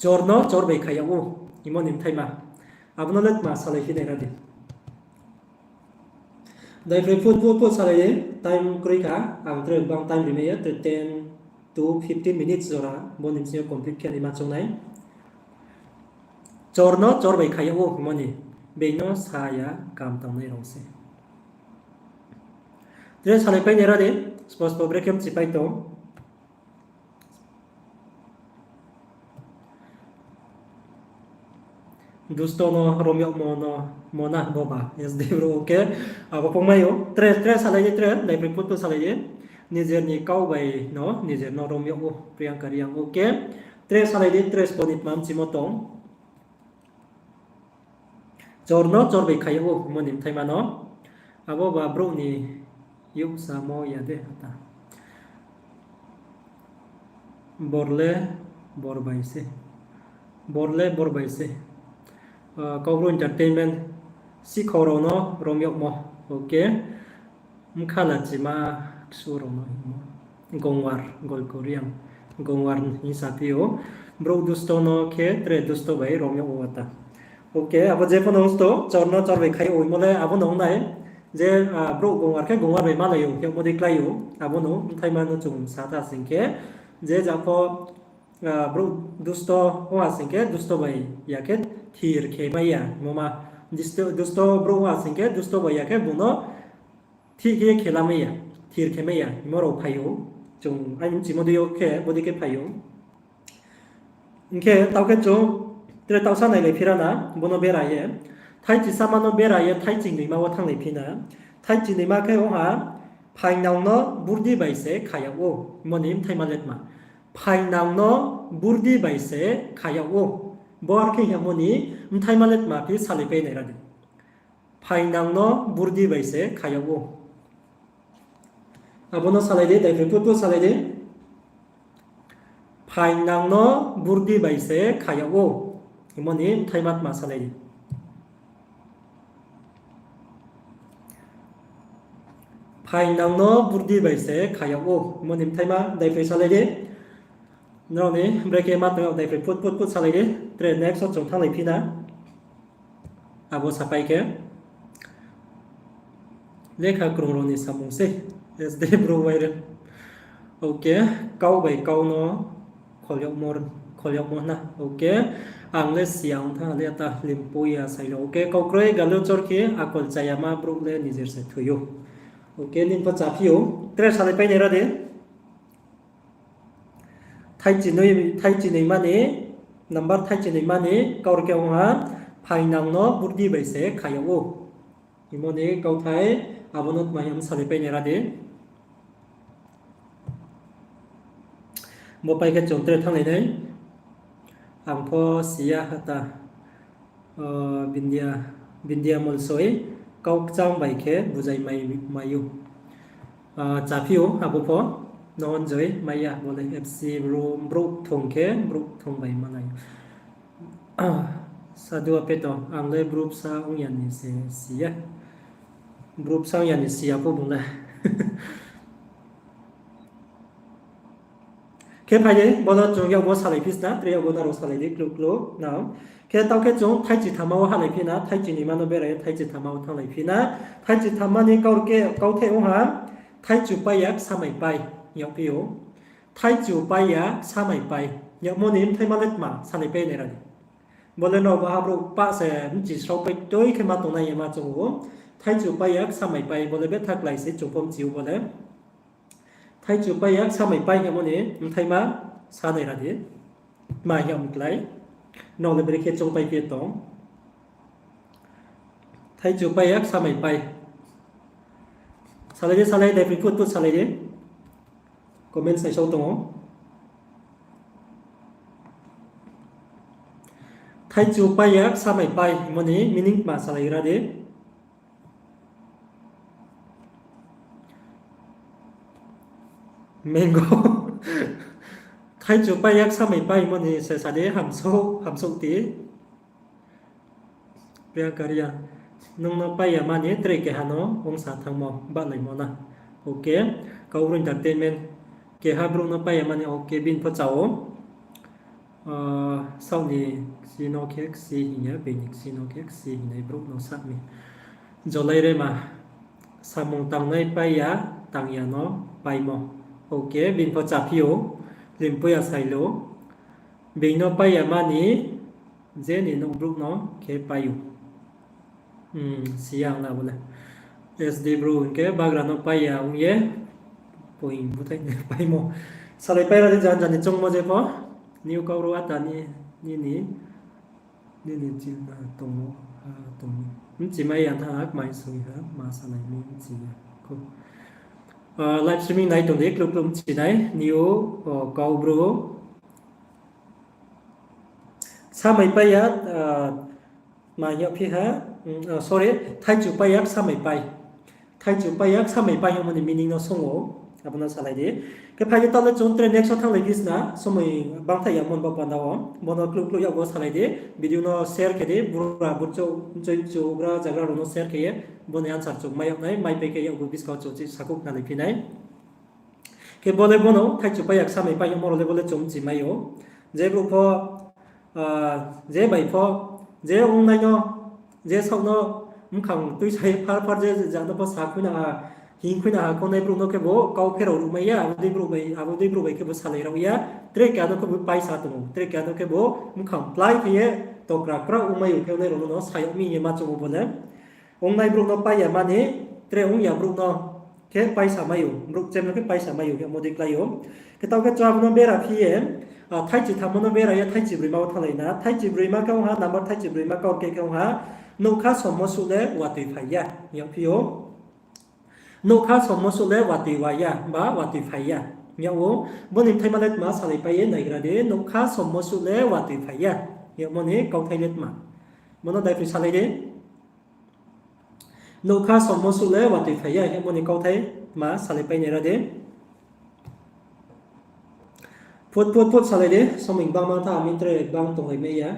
Chor no chor bai khai yag ou, hingmo ni bthaima. Abo no le tma salai phi nai ra di. Daiphroiphuh, phuh, phuh salai di, time kroi kha, ang tre bang time rimai ya, tre ten to fifteen minutes jora, bo ni bsing yo complete khe nai ma choung nai. Chor no chor bai khai yag ou hingmo ni, being no sa ya kam tangnai rao se. Tre salaipai nai ra di, spo spo brekhe mchipai tong. Dusto no rom yagmo no mona boba, S D bro, okay. Abo pho mai ou, tre, tre salai di, tre, daiphroiphuh phuh salai di. Nijer ni kau bai no, nijer no rom yag ou, Priyanka Reang, okay. Tre salai di, tre sbo ni tma mchimo tong. Chor no chor bai khai yag ou, hingmo ni bthaima no. Abo ba brouh ni youh samo ya de ata. Bor le bor bai se. Bor le bor bai se. Kaubru Entertainment, Sikhau rao no rom yagmo. Okay. Mkha lachima ksu rao no hingmo. Gongwar, Golkoriang. Gongwar hing saphi ou. Brouh dusto no khe tre dusto bai rom yag ou ata. Okay, abo jepho no sto, chor no chor bai khai ou hingmo le abo no ong nai. Je, ah, brouh gongwar khe gongwar bai malai ou, yagmo dei klái ou. Abo no mthaima no chung sa ta sing khe, je jepho, ah, brouh dusto ong ha sing khe dusto bai ya khe thir khe mai ya, hingmo ma. Dusto, dusto brouh ong ha sing khe dusto bai ya khe bung no thih khe khe la mai ya, thir khe mai ya, hingmo rao phai ou. Chung aini bchimo dei yo khe, bodei khe phai ou. Hing khe taoh khe chung tre taohsa nailai phi ra na, bo no bera ye. Thaichi sama no bera ye, thaichi noima wo thannglai phi na. Thaichi noima khe ong ha, phaingnang no burdi bai se kha yag ou, hingmo ni mthaima le tma. Phaingnang no burdi bai se kha yag ou. Bo are khe hingmo ni mthaima le tma phi salaipai nai ra di. Phaingnang no burdi bai se kha yag ou. Abo no salai di, daiphroi phut phut salai di. Phaingnang no burdi bai se kha yag ou. Hingmo ni mthaima tma salai di. Phaingnang no burdi bai se kha yag ou. Hingmo ni mthaima daiphroi salai di. Nrao ni brekhe ma tong yag daiphroi phut phut phut salai di. Tre next wo chung thannglai phi na. Abo sapai khe. Lekha krung rao ni samung sei. S D brouh wai re. Okay, kau bai kau no khol yagmo, khol yagmo na. Okay, ang le si ya ong tha le ta limpo ya sai lo. Okay, kau kroi galo chor khe akol chayama brouh le nijer se thoi ou. Okay, nini pho chaphi ou. Tre salaipai nai ra di. Thaichi noi, thaichi noima ni, number thaichi noima ni kaurkeh ong ha, phaingnang no burdi bai se kha yag ou. Hingmo ni kauthai, abo no tma hing salaipai nai ra di. Bo pai khe chung tre thannglai nai. Ang pho si ya ha ta. Bindia, Bindia Molsoi, kau kchang bai khe bujai mai, mai ou. Chaphi ou, abo pho, Nohonjoi, mai ya, bo le F C brouh, brouh kthung khe, brouh kthung bai malai. Sadu apeto, ang le brouh bsa ong ya ni se si ya. Brouh bsa ong ya ni si ya pho bung le. Khe phai di, bo no chung yakbo salai phi sna, tre yakbo nrao salai di, klu klu, na. Khe taoh khe chung thaichi thamma wo halai phi na, thaichi noima no berai ye thaichi thamma wo thannglai phi na. Thaichi thamma ni kaurkeh, kauthai ong ha, thaichu pai ya ksamai pai, yagphi ou. Thaichu pai ya ksamai pai, yagmo ni mthaima le tma, salaipai nai ra di. Bo le nrao baha brouh pah se bchi sraopai toi khe ma tongnai ye ma chung ou. Thaichu pai ya ksamai pai, bo le betha klái se chung pho bchi ou bo le. Thaichu pai ya ksamai pai hingmo ni mthaima sa nai ra di. Tma hing mklái. Nrao le brekhe choungpai phi tong. Thaichu pai ya ksamai pai. Salai di, salai di, phut phut salai di. Comment saisao tong ou. Thaichu pai ya ksamai pai hingmo ni meaning tma salai ra di. Mango. Thaichu pai ya ksamai pai hingmo ni se sa di, hamsouh, hamsouh ti. Priyanka Reang, nung no pai ya mani tre keha no ongsa thanngmo bahlaimo na. Okay, Kaubru Entertainment, keha brouh no pai ya mani, okay, bini pho chá ou. Saoh ni kchi no khe kchi hing ya, bini kchi no khe kchi hingnai brouh no sa mi. Jolai Rema, samung tangnai pai ya, tang ya no paimo. Okay, bini pho chaphi ou, limpoi ya sai lo. Bini no pai ya mani, je ni nouh brouh no khe pai ou. Si ya ang na bo le. S D brouh hing khe bagra no pai ya ong ye, poing búthaih ni paimo. Salaipai ra di jan jan ni choungmo je pho. New Kaubru ata ni, nini, nini chini tong ou, ha tong ou. Bchimai ya tha, kmai soi ha, ma salai mi bchi ya. Live streaming nai tong di, klum klum bchi nai, New Kaubru. Samai pai ya, ma hing yagphi ha, sorry, thaichu pai ya ksamai pai. Thaichu pai ya ksamai pai hingmo ni meaning no song ou. Abo no salai di. Khe phai di, taoh le chung tre next wo thannglai di sna, somoi bangthaih yagmo ni baoh panda wo. Bo no kluh kluh yag wo salai di. Video no share khe di, bura burchouh, mchoi mchu, houhgra zagra rao no share khe ye. Bo ni answer chung mai yag nai, maipai khe yakgu buskang wo chung chih sakhouh khnalai phi nai. Khe bo le bo no thaichu pai ya, ksamai pai yagmo rao le bo le chung mchi mai ou. Je brouh pho, je bai pho, je ongnai no, je saoh no, mkhang tuisa ye phar phar je ja no pho sa khuina ha, hing khuina ha, kho nai brouh no khe bo kau pherao ruhmai ya, abo dei brouh bai, abo dei brouh bai khe bo salai rao ya, tre keha no khe bo paisa tong ou, tre keha no khe bo mkhang plái khe ye tokra krao ongmai ou khe ongnai rao no no sa yag mi ye ma choung ou bo le. Ongnai brouh no pai ya mani, tre ong ya brouh no khe paisa mai ou, brouh chem no khe paisa mai ou, hingmo dei klái ou. Khe taoh khe chung abo no bera phi ye, thaichi thammo no bera ye thaichi broima wo thannglai na. Thaichi broima khe ong ha, number thaichi broima kau khe khe ong ha, nougkha sommo suh le watoi phai ya, hing yag phi ou. Nougkha sommo suh le watoi wa ya, ba watoi phai ya, hing yag ou. Bo ni bthaima le tma salaipai ye naigra di, nougkha sommo suh le watoi phai ya, hing yagmo ni kauthai le tma. Bo no daiphoi salai di. Nougkha sommo suh le watoi phai ya, hingmo ni kauthai tma salaipai naigra di. Phut phut phut salai di, somoi bangma tha, ami tre bang tonglai mai ya.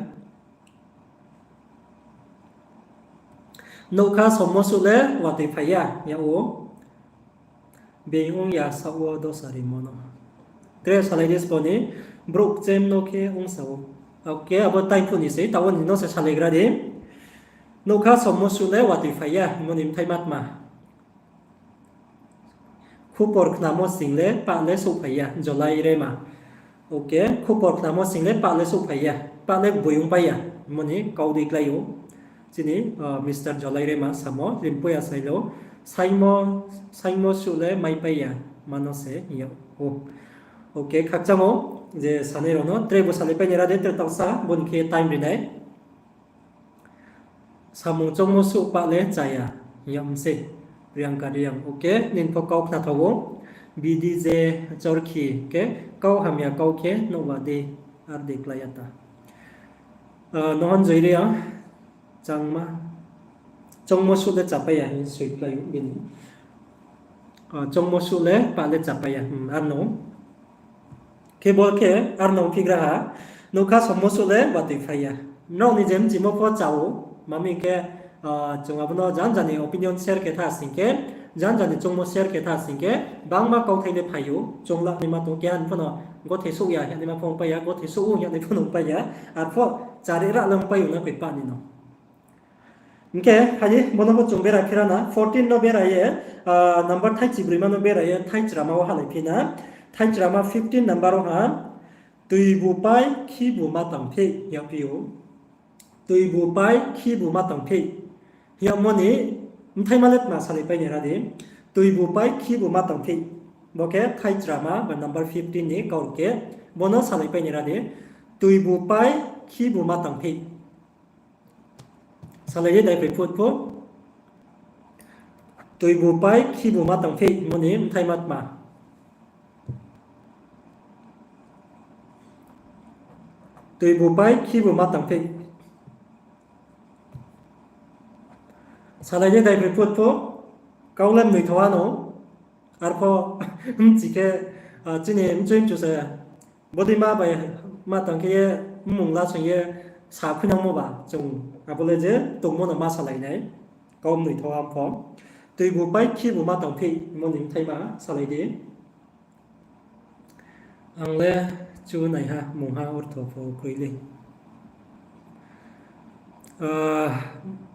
Nougkha sommo suh le watoi phai ya, hing yag ou. Being ong ya saoh wo dosa rimo no. Tre salai di sbo ni, brouh chem no khe ongsa ou. Oke, abo taiphuh ni sei, taoh wo ni no se salaigra di. Nougkha sommo suh le watoi phai ya, hingmo ni bthaima tma. Khupor khnamo sing le pah le souhphai ya, Jolai Rema. Oke, khupor khnamo sing le pah le souhphai ya, pah le gboi ongpai ya, hingmo ni kau dei klái ou. Chini Mister Jolai Rema samo, rimpo ya sailo, saingmo, saingmo suh le maipai ya, mano se hing yag ou. Oke, khakchang ou, je sanai rao no, tre bo salaipai naira di, tre taohsa, bo ni khe time ri nai. Samung choungmo suh pah le chaya, hing yag mi sei. Priyanka Reang, oke, nini pho kau khnathao ou. Bidi je chorkhi khe, kau hamya kau khe nuh wa di, ar di klái ya ta. Nohon Joy Reang, changma. Choungmo suh le chapai ya hing soi klái ou bini. Choungmo suh le pah le chapai ya, ar no. Khe bo khe ar no phigra ha, nougkha sommo suh le watoi phai ya. Nrao ni je mchimo pho cha ou, mami khe, chung abo no janja ni opinion share khe tha sing khe, janja ni choungmo share khe tha sing khe, bangma kauthai le phai ou, choung la naima tong, keha ni pho no gothe souh ya hing yag naima pho pai ya, gothe souh ou hing yag nai pho no pai ya, arphuh chari ra le pai ou na koi pah ni no. Hing khe, phai di, bo no pho chung bera phi ra na, fourteen no bera ye, number thaichi broima no bera ye, thaichirama wo halai phi na, thaichirama fifteen number wo ha, toibu pai, khibu ma tang phi, hing yag phi ou. Toibu pai, khibu ma tang phi. Hing yagmo ni bthaima le tma salaipai naira di. Toibu pai, khibu ma tang phi. Bo khe thaichirama ba number fifteen ni kau khe, bo no salaipai naira di. Toibu pai, khibu ma tang phi. Salai di daiphoi phut pho. Toibu pai, khibu ma tang phi, hingmo ni bthaima tma. Toibu pai, khibu ma tang phi. Salai di daiphoi phut pho. Kau le mnoitho ha no. Arphuh mchi khe, chini mchoi mchu se, bodeima bai ma tang khe ye, mmung lasong ye, sa khuinangmo ba, chung abo le je tongmo no ma salai nai. Kau mnoitho ha pho. Toibu pai, khibu ma tang phi, hingmo ni bthaima salai di. Ang le chu naiha, mungha ortho pho kroi le.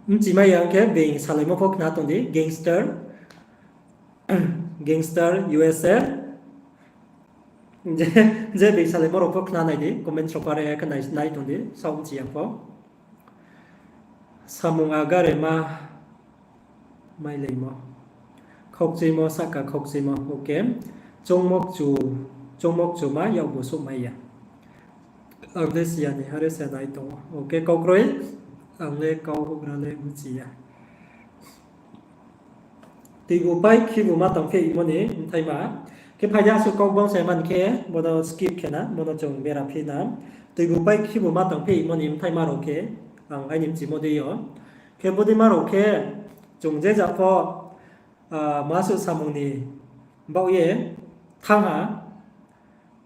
Mchimai ya khe being salaimo pho khna tong di, gangster, gangster U S A. Je, je being salaimo rao pho khna nai di, comment rao pare khe nai, nai tong di, saoh mchi ya pho. Samung agare ma mailaimo. Khaukchuimo, sahka khaukchuimo, oke. Choungmo kchu, choungmo kchu ma yakgu souhmai ya. Ang le si ya ni, are se nai tong ou. Oke, kau kroi. Ang le kau houhgra le mchi ya. Toibu pai, khibu ma tang phi, hingmo ni bthaima. Khe phai di asuh kau gbang se man khe, bo no skip khe na, bo no chung bera phi na. Toibu pai, khibu ma tang phi, hingmo ni bthaima rao khe, ang aini mchimo dei yo. Khe bodeima rao khe, chung je ja pho, masuh samung ni baoh ye, thanng ha,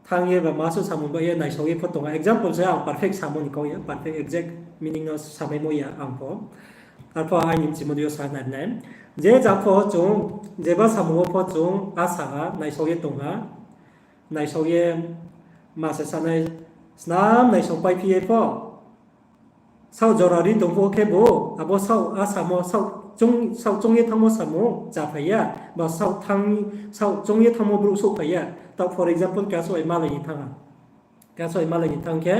thanng ye ba ma suh samung bai ye naisao ye pho tong ha. Example se ang perfect samo ni kau ya, perfect exact meaning no samaimo ya ang pho. Arphuh aini mchimo dei yo sa nai nai. Je ja pho chung, jeba samung wo pho chung asa ha, naisao ye tong ha, naisao ye ma se sanai, snam naisao paiphi ye pho, saoh jora ri tong phuh khebu, abo saoh asamo, saoh chung ye thanngmo samung chaphai ya, ba saoh chung ye thanngmo brouh souhphai ya. Taoh for example, keha souh bai malai ni thanng ha. Keha souh bai malai ni thanng khe,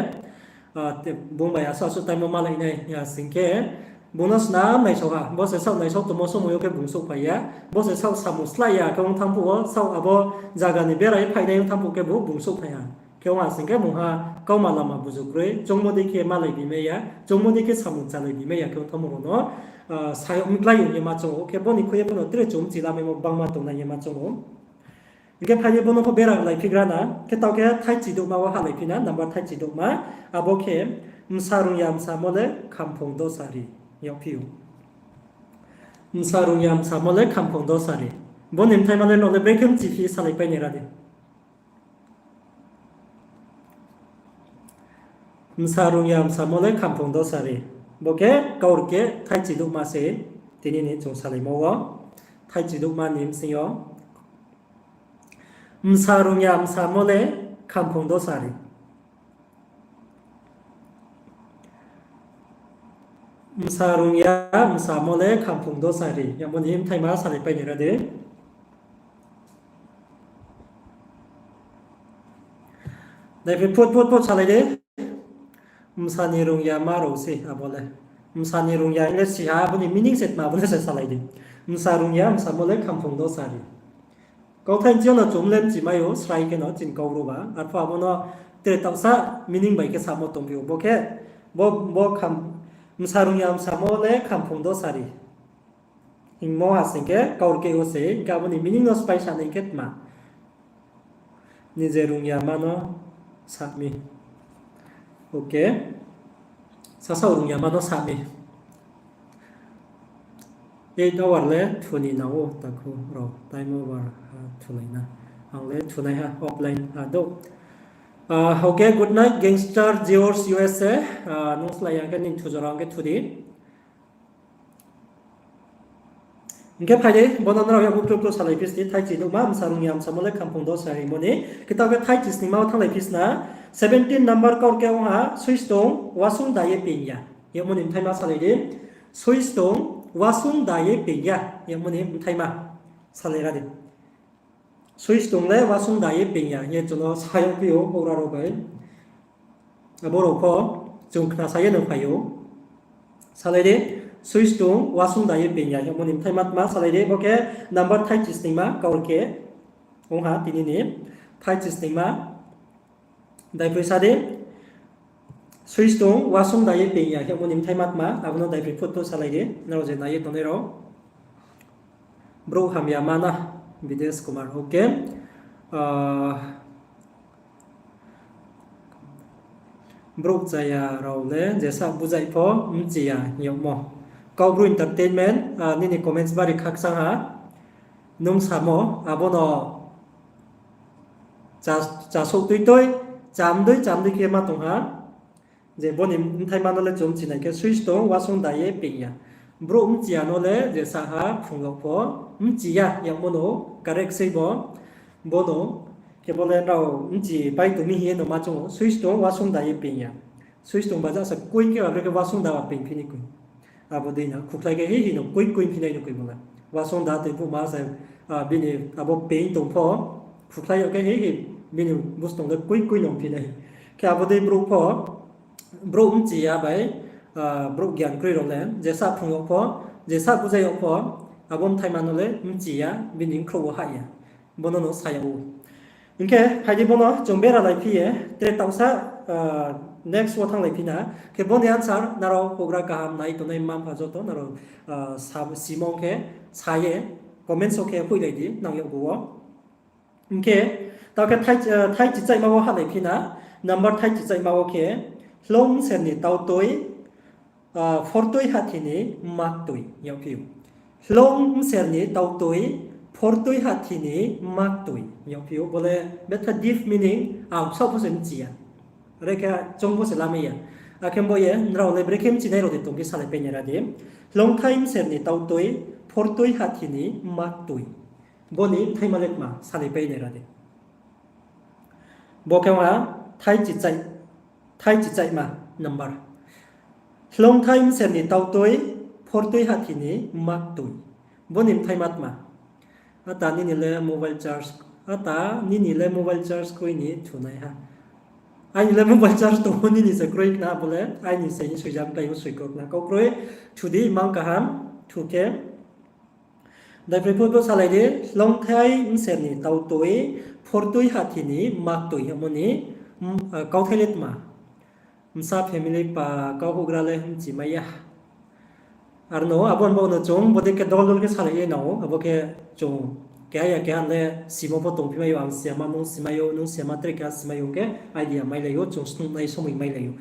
bung bai asuh asuh time wo malai nai ya sing khe, bung no snam naisao ha, bo se saoh naisao tongmo somoi yo khe bung souhphai ya, bo se saoh samung slái ya khe ong thanng phuh wo, saoh abo zaga ni bera ye phainai ong thanng phuh khebu bung souhphai ha. Khe ong ha sing khe mungha kauma lama buzu kroi, choungmo dei khe malai bimai ya, choungmo dei khe samung chalai bimai ya khe ong thanngmo rao no, sayouh mklái ong ye ma choung ou. Khe bo ni khui ye pho no tre chung mchi lamaimo bangma tongnai ye ma choung ou. Hing khe phai di bo no pho bera lai phigra na, khe taoh khe thaichi douhma wo hahlai phi na, number thaichi douhma, abo khe, msa rung ya msamo le khamphung dosa ri, yagphi ou. Msa rung ya msamo le khamphung dosa ri. Bo ni mthaima le nrao le brekhe mchiphi salaipai nai ra di. Msa rung ya msamo le khamphung dosa ri. Bo khe kaurkeh thaichi douhma se, tini ni chung salaimo wo. Thaichi douhma ni bsing yo. Msa rung ya msamo le khamphung dosa ri. Msa rung ya msamo le khamphung dosa ri. Yamo ni mthaima salaipai nai ra di. Daiphai phut phut phut salai di. Msa ni rung ya ma rao se abo le. Msa ni rung ya hing le si ha, abo ni meaning se tma, abo le se salai di. Msa rung ya msamo le khamphung dosa ri. Kauthai nching yo no chung le mchimai ou, srai khe no chini kau brouh ba. Arphuh abo no tre taohsa meaning bai khe samo tongphi ou. Bo khe, bo, bo kham, msa rung ya msamo le khamphung dosa ri hingmo ha sing khe kaurkeh wo se, hing khe abo ni meaning no sphái sa nai khe tma. Nije rung ya ma no sa mi. Okay. Sasaoh rung ya ma no sa mi. Eight hour le thu ni nang ou, takhu rao, time over ha thulai na. Ang le thunaiha offline ha douh. Okay, good night, Gangster George U S A. Nung slái ya khe nini thu jora ong khe thu di. Hing khe phai di, bo no nrao yakgu kru kru salai phi sdi, thaichi douhma, msa rung ya msamo le khamphung dosa ri hingmo ni. Khe taoh khe thaichi sningma wo thannglai phi sna, seventeen number kaurkeh ong ha, sui stong, wasung da ye peing ya, yagmo ni mthaima salai di. Sui stong, wasung da ye peing ya, yagmo ni mthaima salai ra di. Sui stong le wasung da ye peing ya hing ye chung no sa yagphi ou, houhgra rao bai. Abo rao pho chung khnasa ye no phai ou. Salai di, sui stong, wasung da ye peing ya hingmo ni mthaima tma salai di, bo khe number thaichi sningma kaurkeh ong ha tini ni, thaichi sningma. Daiphai sa di, sui stong, wasung da ye peing ya hingmo ni mthaima tma, abo no daiphai phut phut salai di, nrao je nai ye tongnai rao. Brouh hamya ma na, Bides Kumar, okay. Brouh chaya rao le jesa buzai pho mchi ya hing yagmo. Kaubru Entertainment, nini comments bari khakchang ha. Nung samo, abo no chasouh tui tui, chamdui chamdui khe ma tong ha. Je bo ni mthaima no le chung mchi nai khe, sui stong, wasung da ye peing ya. Brouh mchi ya no le jesa ha phrung yag pho, mchi ya yagmo no correct sei bo, bo no, khe bo le nrao mchi pai tong mi hing ye no ma choung ou, sui stong, wasung da ye peing ya. Sui stong ba jasa koi khe ba bre khe wasung da ba peing phi ni koi. Abo dei no khukhlai khe hei hei no koi koi phi nai no koi bo le. Wasung da toi phuh ma se, bini abo peing tong pho, khukhlai yag khe hei hei bini bustong le koi koi no phi nai. Khe abo dei brouh pho, brouh mchi ya bai, brouh gyan kroi rao le, jesa phrung yag pho, jesa buzai yag pho, abo mthaima no le mchi ya, bini bkhrouh wo hah ya. Bo no no sa yag ou. Hing khe phai di bo no chung bera lai phi ye, tre taohsa, next wo thannglai phi na. Khe bo ni answer nrao houhgra kaham nai tongnai mma-mpha joto nrao simo khe sa ye, comments wo khe hoihlai di nang yakgu wo. Hing khe, taoh khe thai, thai chichaihma wo hahlai phi na, number thai chichaihma wo khe, hloung mser ni tautoi, phortoi hahthi ni maktoi yagphi ou. Hloung mser ni tautoi, Phortui hathi ni maktui hing yagphi ou, bo le betha deep meaning ang saoh pho se mchi ya. Are khe choung pho se lamai ya. Akhe bo ye nrao le brekhe mchinai rao de tong khe salaipai nai ra di. Hloungthai mser ni tautui, phortui hathi ni maktui. Bo ni bthaima le tma salaipai nai ra di. Bo khe ong ha thai chichaih, thai chichaihma number. Hloungthai mser ni tautui, phortui hathi ni maktui. Bo ni bthaima tma? Ata nini le mobile charge, ata nini le mobile charge kroi ni thunai ha. Aini le mobile charge tong ou, nini se kroi khna bo le, aini se hing soijam klái ou, soi kroi khna. Kau kroi, thu di, mang kaham, thu khe. Daiphroi phut bo salai di, hloungthai mser ni tautui, phortui hathi ni maktui hingmo ni, kauthai le tma? Bsa family pa kau houhgra le mchimai ya. Ar no, abo ni baoh no chung bodei khe dol dol khe salai ye nang ou, abo khe chung keha ya keha le simo pho tongphi mai ou, ang siyama nung simai ou, nung siyama tre keha simai ou khe idea mailai ou, chung snungnai somoi mailai ou.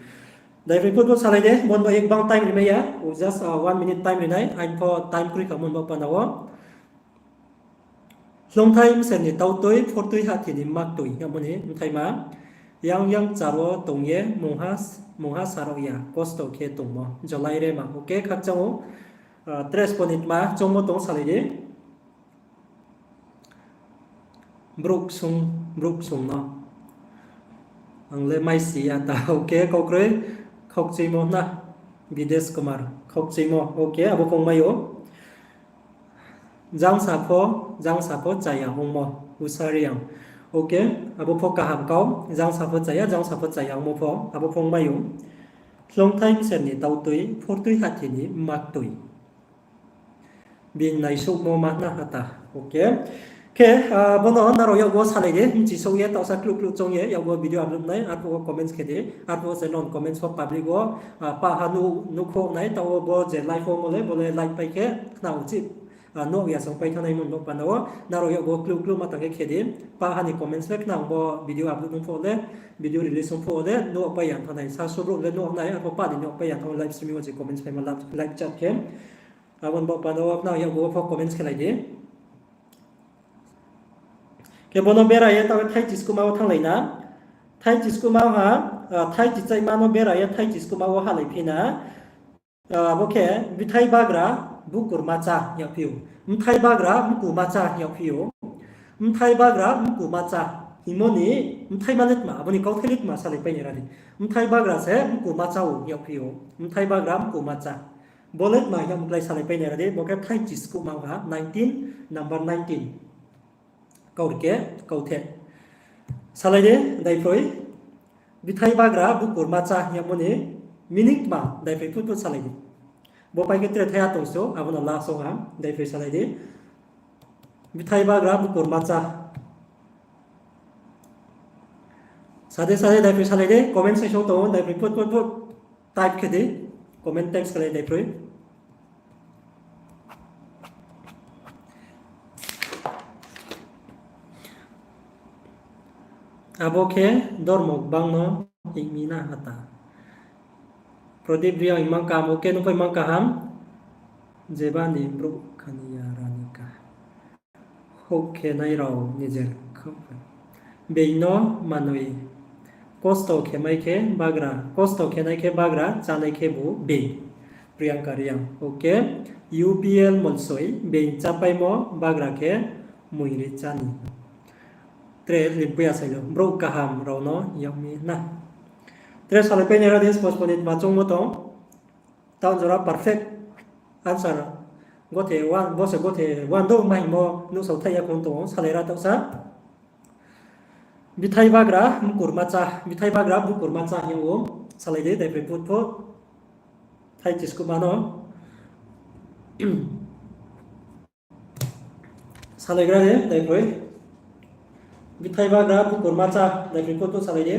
Daiphroi phut bo salai di, bo ni baoh ye gbang time rimai ya, just one minute time rinai, aini pho time kroi kha bo ni baoh panda wo. Hloungthai mser ni tautui, phortui hathi ni maktui hingmo ni bthaima, yang yang kchar wo tong ye mungha, mungha sarao ya, kosto khe tongmo, Jolai Rema. Okay, khakchang ou, tres pho ni tma choungmo tong salai di. Brouh ksung, brouh ksung no. Ang le mai si ya ta, okay, kau kroi, khaukchuimo na, Bides Kumar, khaukchuimo, okay, abo pho ongmai ou. Jangsa pho, jangsa pho chaya ongmo, Usariang. Okay, abo pho kaham kau, jangsa pho chaya, jangsa pho chaya ongmo pho, abo pho ongmai ou. Hloungthai mser ni tautui, phortui hathi ni maktui. Bini naisouhmo ma na hata. Okay. Khe, bo no nrao yakgu wo salai di, mchisouh ye, taohsa kluh kluh choung ye, yakgu wo video upload nai, arphuh wo comments khe di, arphuh wo se non comments wo public wo, pah ha nuh, nuhkhouh nai, taoh wo bo je live wo mo le, bo le live pai khe, khna uchih, nuh ya song pai thanngnai mo no panda wo, nrao yakgu wo kluh kluh ma tang khe khe di, pah ha ni comments le khna bo video upload ong pho le, video release ong pho le, nuh pai ya thanngnai, sa subrouh le nuh nai, arphuh pah ni nuh pai ya thanngnai live streaming wo je comments paimo live chat khe. Abo ni baoh panda wo khna yakgu wo pho comments khe lai di. Khe bo no bera ye taoh thai chiskuhma wo thannglai na. Thai chiskuhma ha, thai chichaihma no bera ye thai chiskuhma wo hahlai phi na. Abo khe bthai bagra bukur macha hing yagphi ou. Bthai bagra mku macha hing yagphi ou. Bthai bagra mku macha hingmo ni bthaima le tma, abo ni kauthai le tma salaipai nai ra di. Bthai bagra se mku macha ou hing yagphi ou. Bthai bagra mku macha. Bo le tma hing yagmo klái salaipai nai ra di, bo khe thai chiskuhma ha, nineteen, number nineteen. Kau rike, kautheh. Salai di, daiphroi. Bthai bagra bukur macha hing yagmo ni meaning tma, daiphroi phut phut salai di. Bo pai khe tre thaiha tong sou, abo no last ong ha, daiphroi salai di. Bthai bagra bukur macha. Sade sade daiphroi salai di, comment section tong ou, daiphroi phut phut phut type khe di, comment text khe lai daiphroi. Abo khe dormo gbang no hing mi na hata. Prodip Reang, imang kaham, okay, nung pho imang kaham. Jeba ni brouh khani ya rani ka. Houh khe nai rao nijer khaoh. Being no manoi. Kosto khe mai khe bagra, kosto khe nai khe bagra, chánai khebu being. Priyanka Reang, okay. U P L Molsoi, being chápaimo bagra khe muingri cháni. Tre limpui ya sailo, brouh kaham rao no yag mi na. Tre salaipai nai ra di, spos pho ni tma choungmo tong. Taoh jora perfect answer. Gothe one, bo se gothe one do ma hingmo nuhsao thaih ya khong tong ou, salai ra taohsa. Bthai bagra mkur macha, bthai bagra bukur macha hing ou, salai di, daiphroi phut phut. Thai chiskuhma no. Salaigra di, daiphroi. Bthai bagra bukur macha, daiphroi phut phut salai di.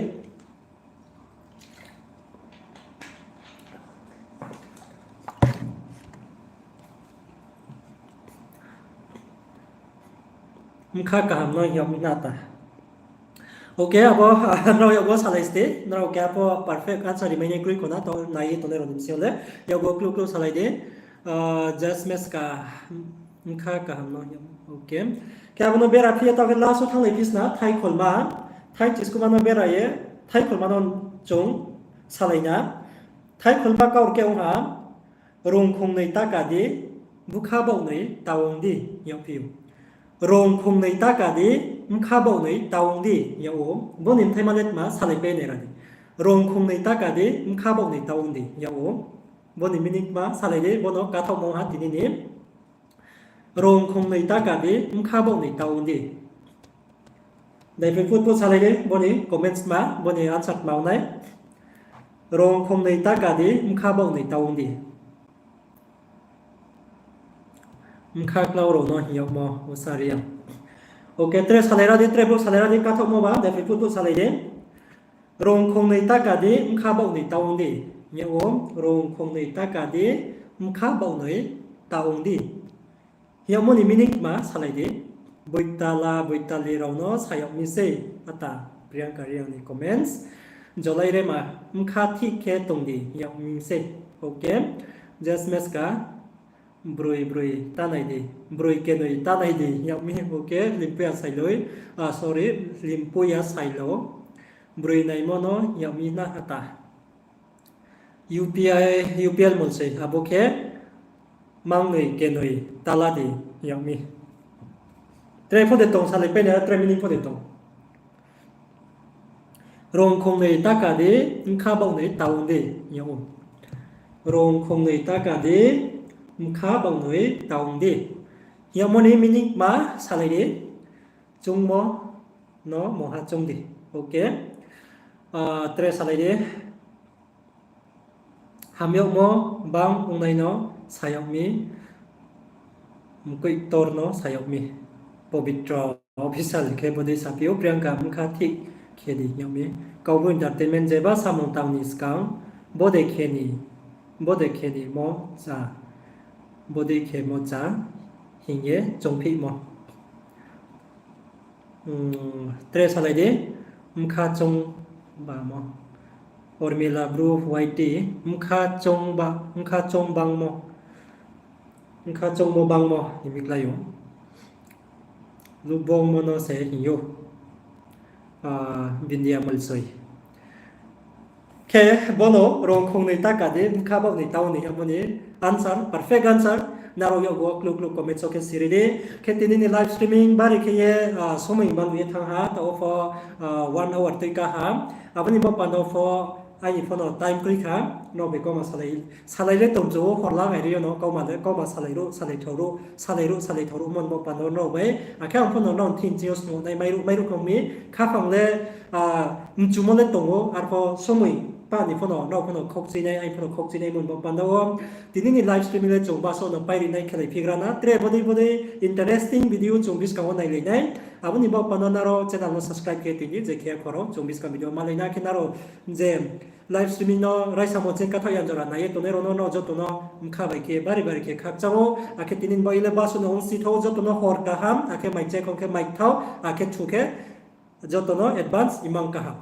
Bkha kaham no hing yag mi na ta. Okay, abo, nrao yakgu wo salai sdi, nrao keha pho perfect answer rimai nai kroi kho na, to nai ye tongnai rao ni bsing yo le, yakgu wo kluh kluh salai di, just miss ka, Bkha kaham no hing yag, okay. Khe abo no bera phi ye taoh khe last wo thannglai phi sna thaikholma, thai chiskuma no bera ye, thaikholma no chung salai na. Thaikholma kaur khe ong ha, rung khongnoi ta ka di, bkha baohnoi ta ong di, hing yag phi ou. Rung khongnoi ta ka di, bkha baohnoi ta ong di, hing yag ou. Bo ni bthaima le tma salai pai nai ra di. Rung khongnoi ta ka di, bkha baohnoi ta ong di, hing yag ou. Bo ni meaning tma salai di, bo no kathaohmo ha tini ni. Rung khongnoi ta ka di, bkha baohnoi ta ong di. Daiphoi phut phut salai di, bo ni comments tma, bo ni answer tma ong nai. Rung khongnoi ta ka di, bkha baohnoi ta ong di. Bkha klau rao no hing yagmo, Usa Reang. Okay, tre salai ra di, tre bo salai ra di, kathaohmo ba, daiphoi phut phut salai di. Rung khongnoi ta ka di, bkha baohnoi ta ong di. Hing yag ou, rung khongnoi ta ka di, bkha baohnoi ta ong di. Hing yagmo ni meaning tma salai di. Boitala, Boitali rao no sa yag mi sei, ata Priyanka Reang ni comments. Jolai Rema, bkha thik khe tong di, hing yag mi sei. Okay, Jasmeska, broi broi ta nai di, broi kenoi ta nai di, hing yag mi, okay, Limpuya Sailoi, ah, sorry, Limpuya Sailo, broi naimo no hing yag mi na ata. U P I, U P L Molsoi, abo khe mangnoi kenoi tala di, hing yag mi. Tre pho de tong, salai pai nai, tre meaning pho de tong. Rung khongnoi ta ka di, bkha baohnoi ta ong di, hing yag ou. Rung khongnoi ta ka di, bkha baohnoi ta ong di. Hing yagmo ni meaning tma salai di. Choungmo no mungha choung di. Okay. Ah, tre salai di. Hamyagmo bang ongnai no sa yag mi, mkoih ktor no sa yag mi. Pobitra Official khe bodei saphi ou, Priyanka bkha thik khe di hing yag mi. Kaubru Entertainment jeba samung tang ni skang, bodei khe ni, bodei khe ni mo cha, bodei khe mo cha hing ye choungphihmo. Tre salai di, bkha choung bamo. Ormila Bru Y T, bkha choung ba, bkha choung bangmo. Bkha choungmo bangmo himikhlai ou. Lubongmo no se hing ou. Ah, Bindia Molsoi. Khe bono rung khongnoi ta ka di, bkha baohnoi ta ong ni, abo ni answer, perfect answer. Nrao yakgu wo kluk kluk comment so khe siri di. Khe tini ni live streaming bari khe ye, ah, somoi balu ye thanng ha, taoh wo pho, ah, one hour tui ka ha. Abo ni bo panda pho, aini pho no time kroi kha, nrao bai kauma salai, salai le tongchu ou, horla ngai ri yo no, kauma le, kauma salai ruh, salai thao ruh, salai ruh, salai thao ruh, mon bo panda nrao bai. Akhe ang pho no nrao thing ching yo snung nai, mairuh, mairuh kong mi, khaphang le, ah, mchumo le tong ou, arpho somoi, pa ni pho no, nrao pho no khokchui nai, aini pho no khokchui nai, mon bo panda wo. Tini ni live streaming le chung baso no pairi nai khelai phigra na, tre bodei bodei interesting video chung buskang wo nailai nai. Abo ni bo panda nrao channel no subscribe khe tini, je khe khoro chung buskang video malai na khe nrao je live streaming no raisa mo ching kathaoh yan jora nai ye tongnai rao no, nrao joto no bkha bai khe bari bari khe khakchang ou. Akhe tini ni bo ile baso no ongsi thao, joto no hor kaham, akhe mai chekong khe mai thao, akhe thu khe joto no advance imang kaham.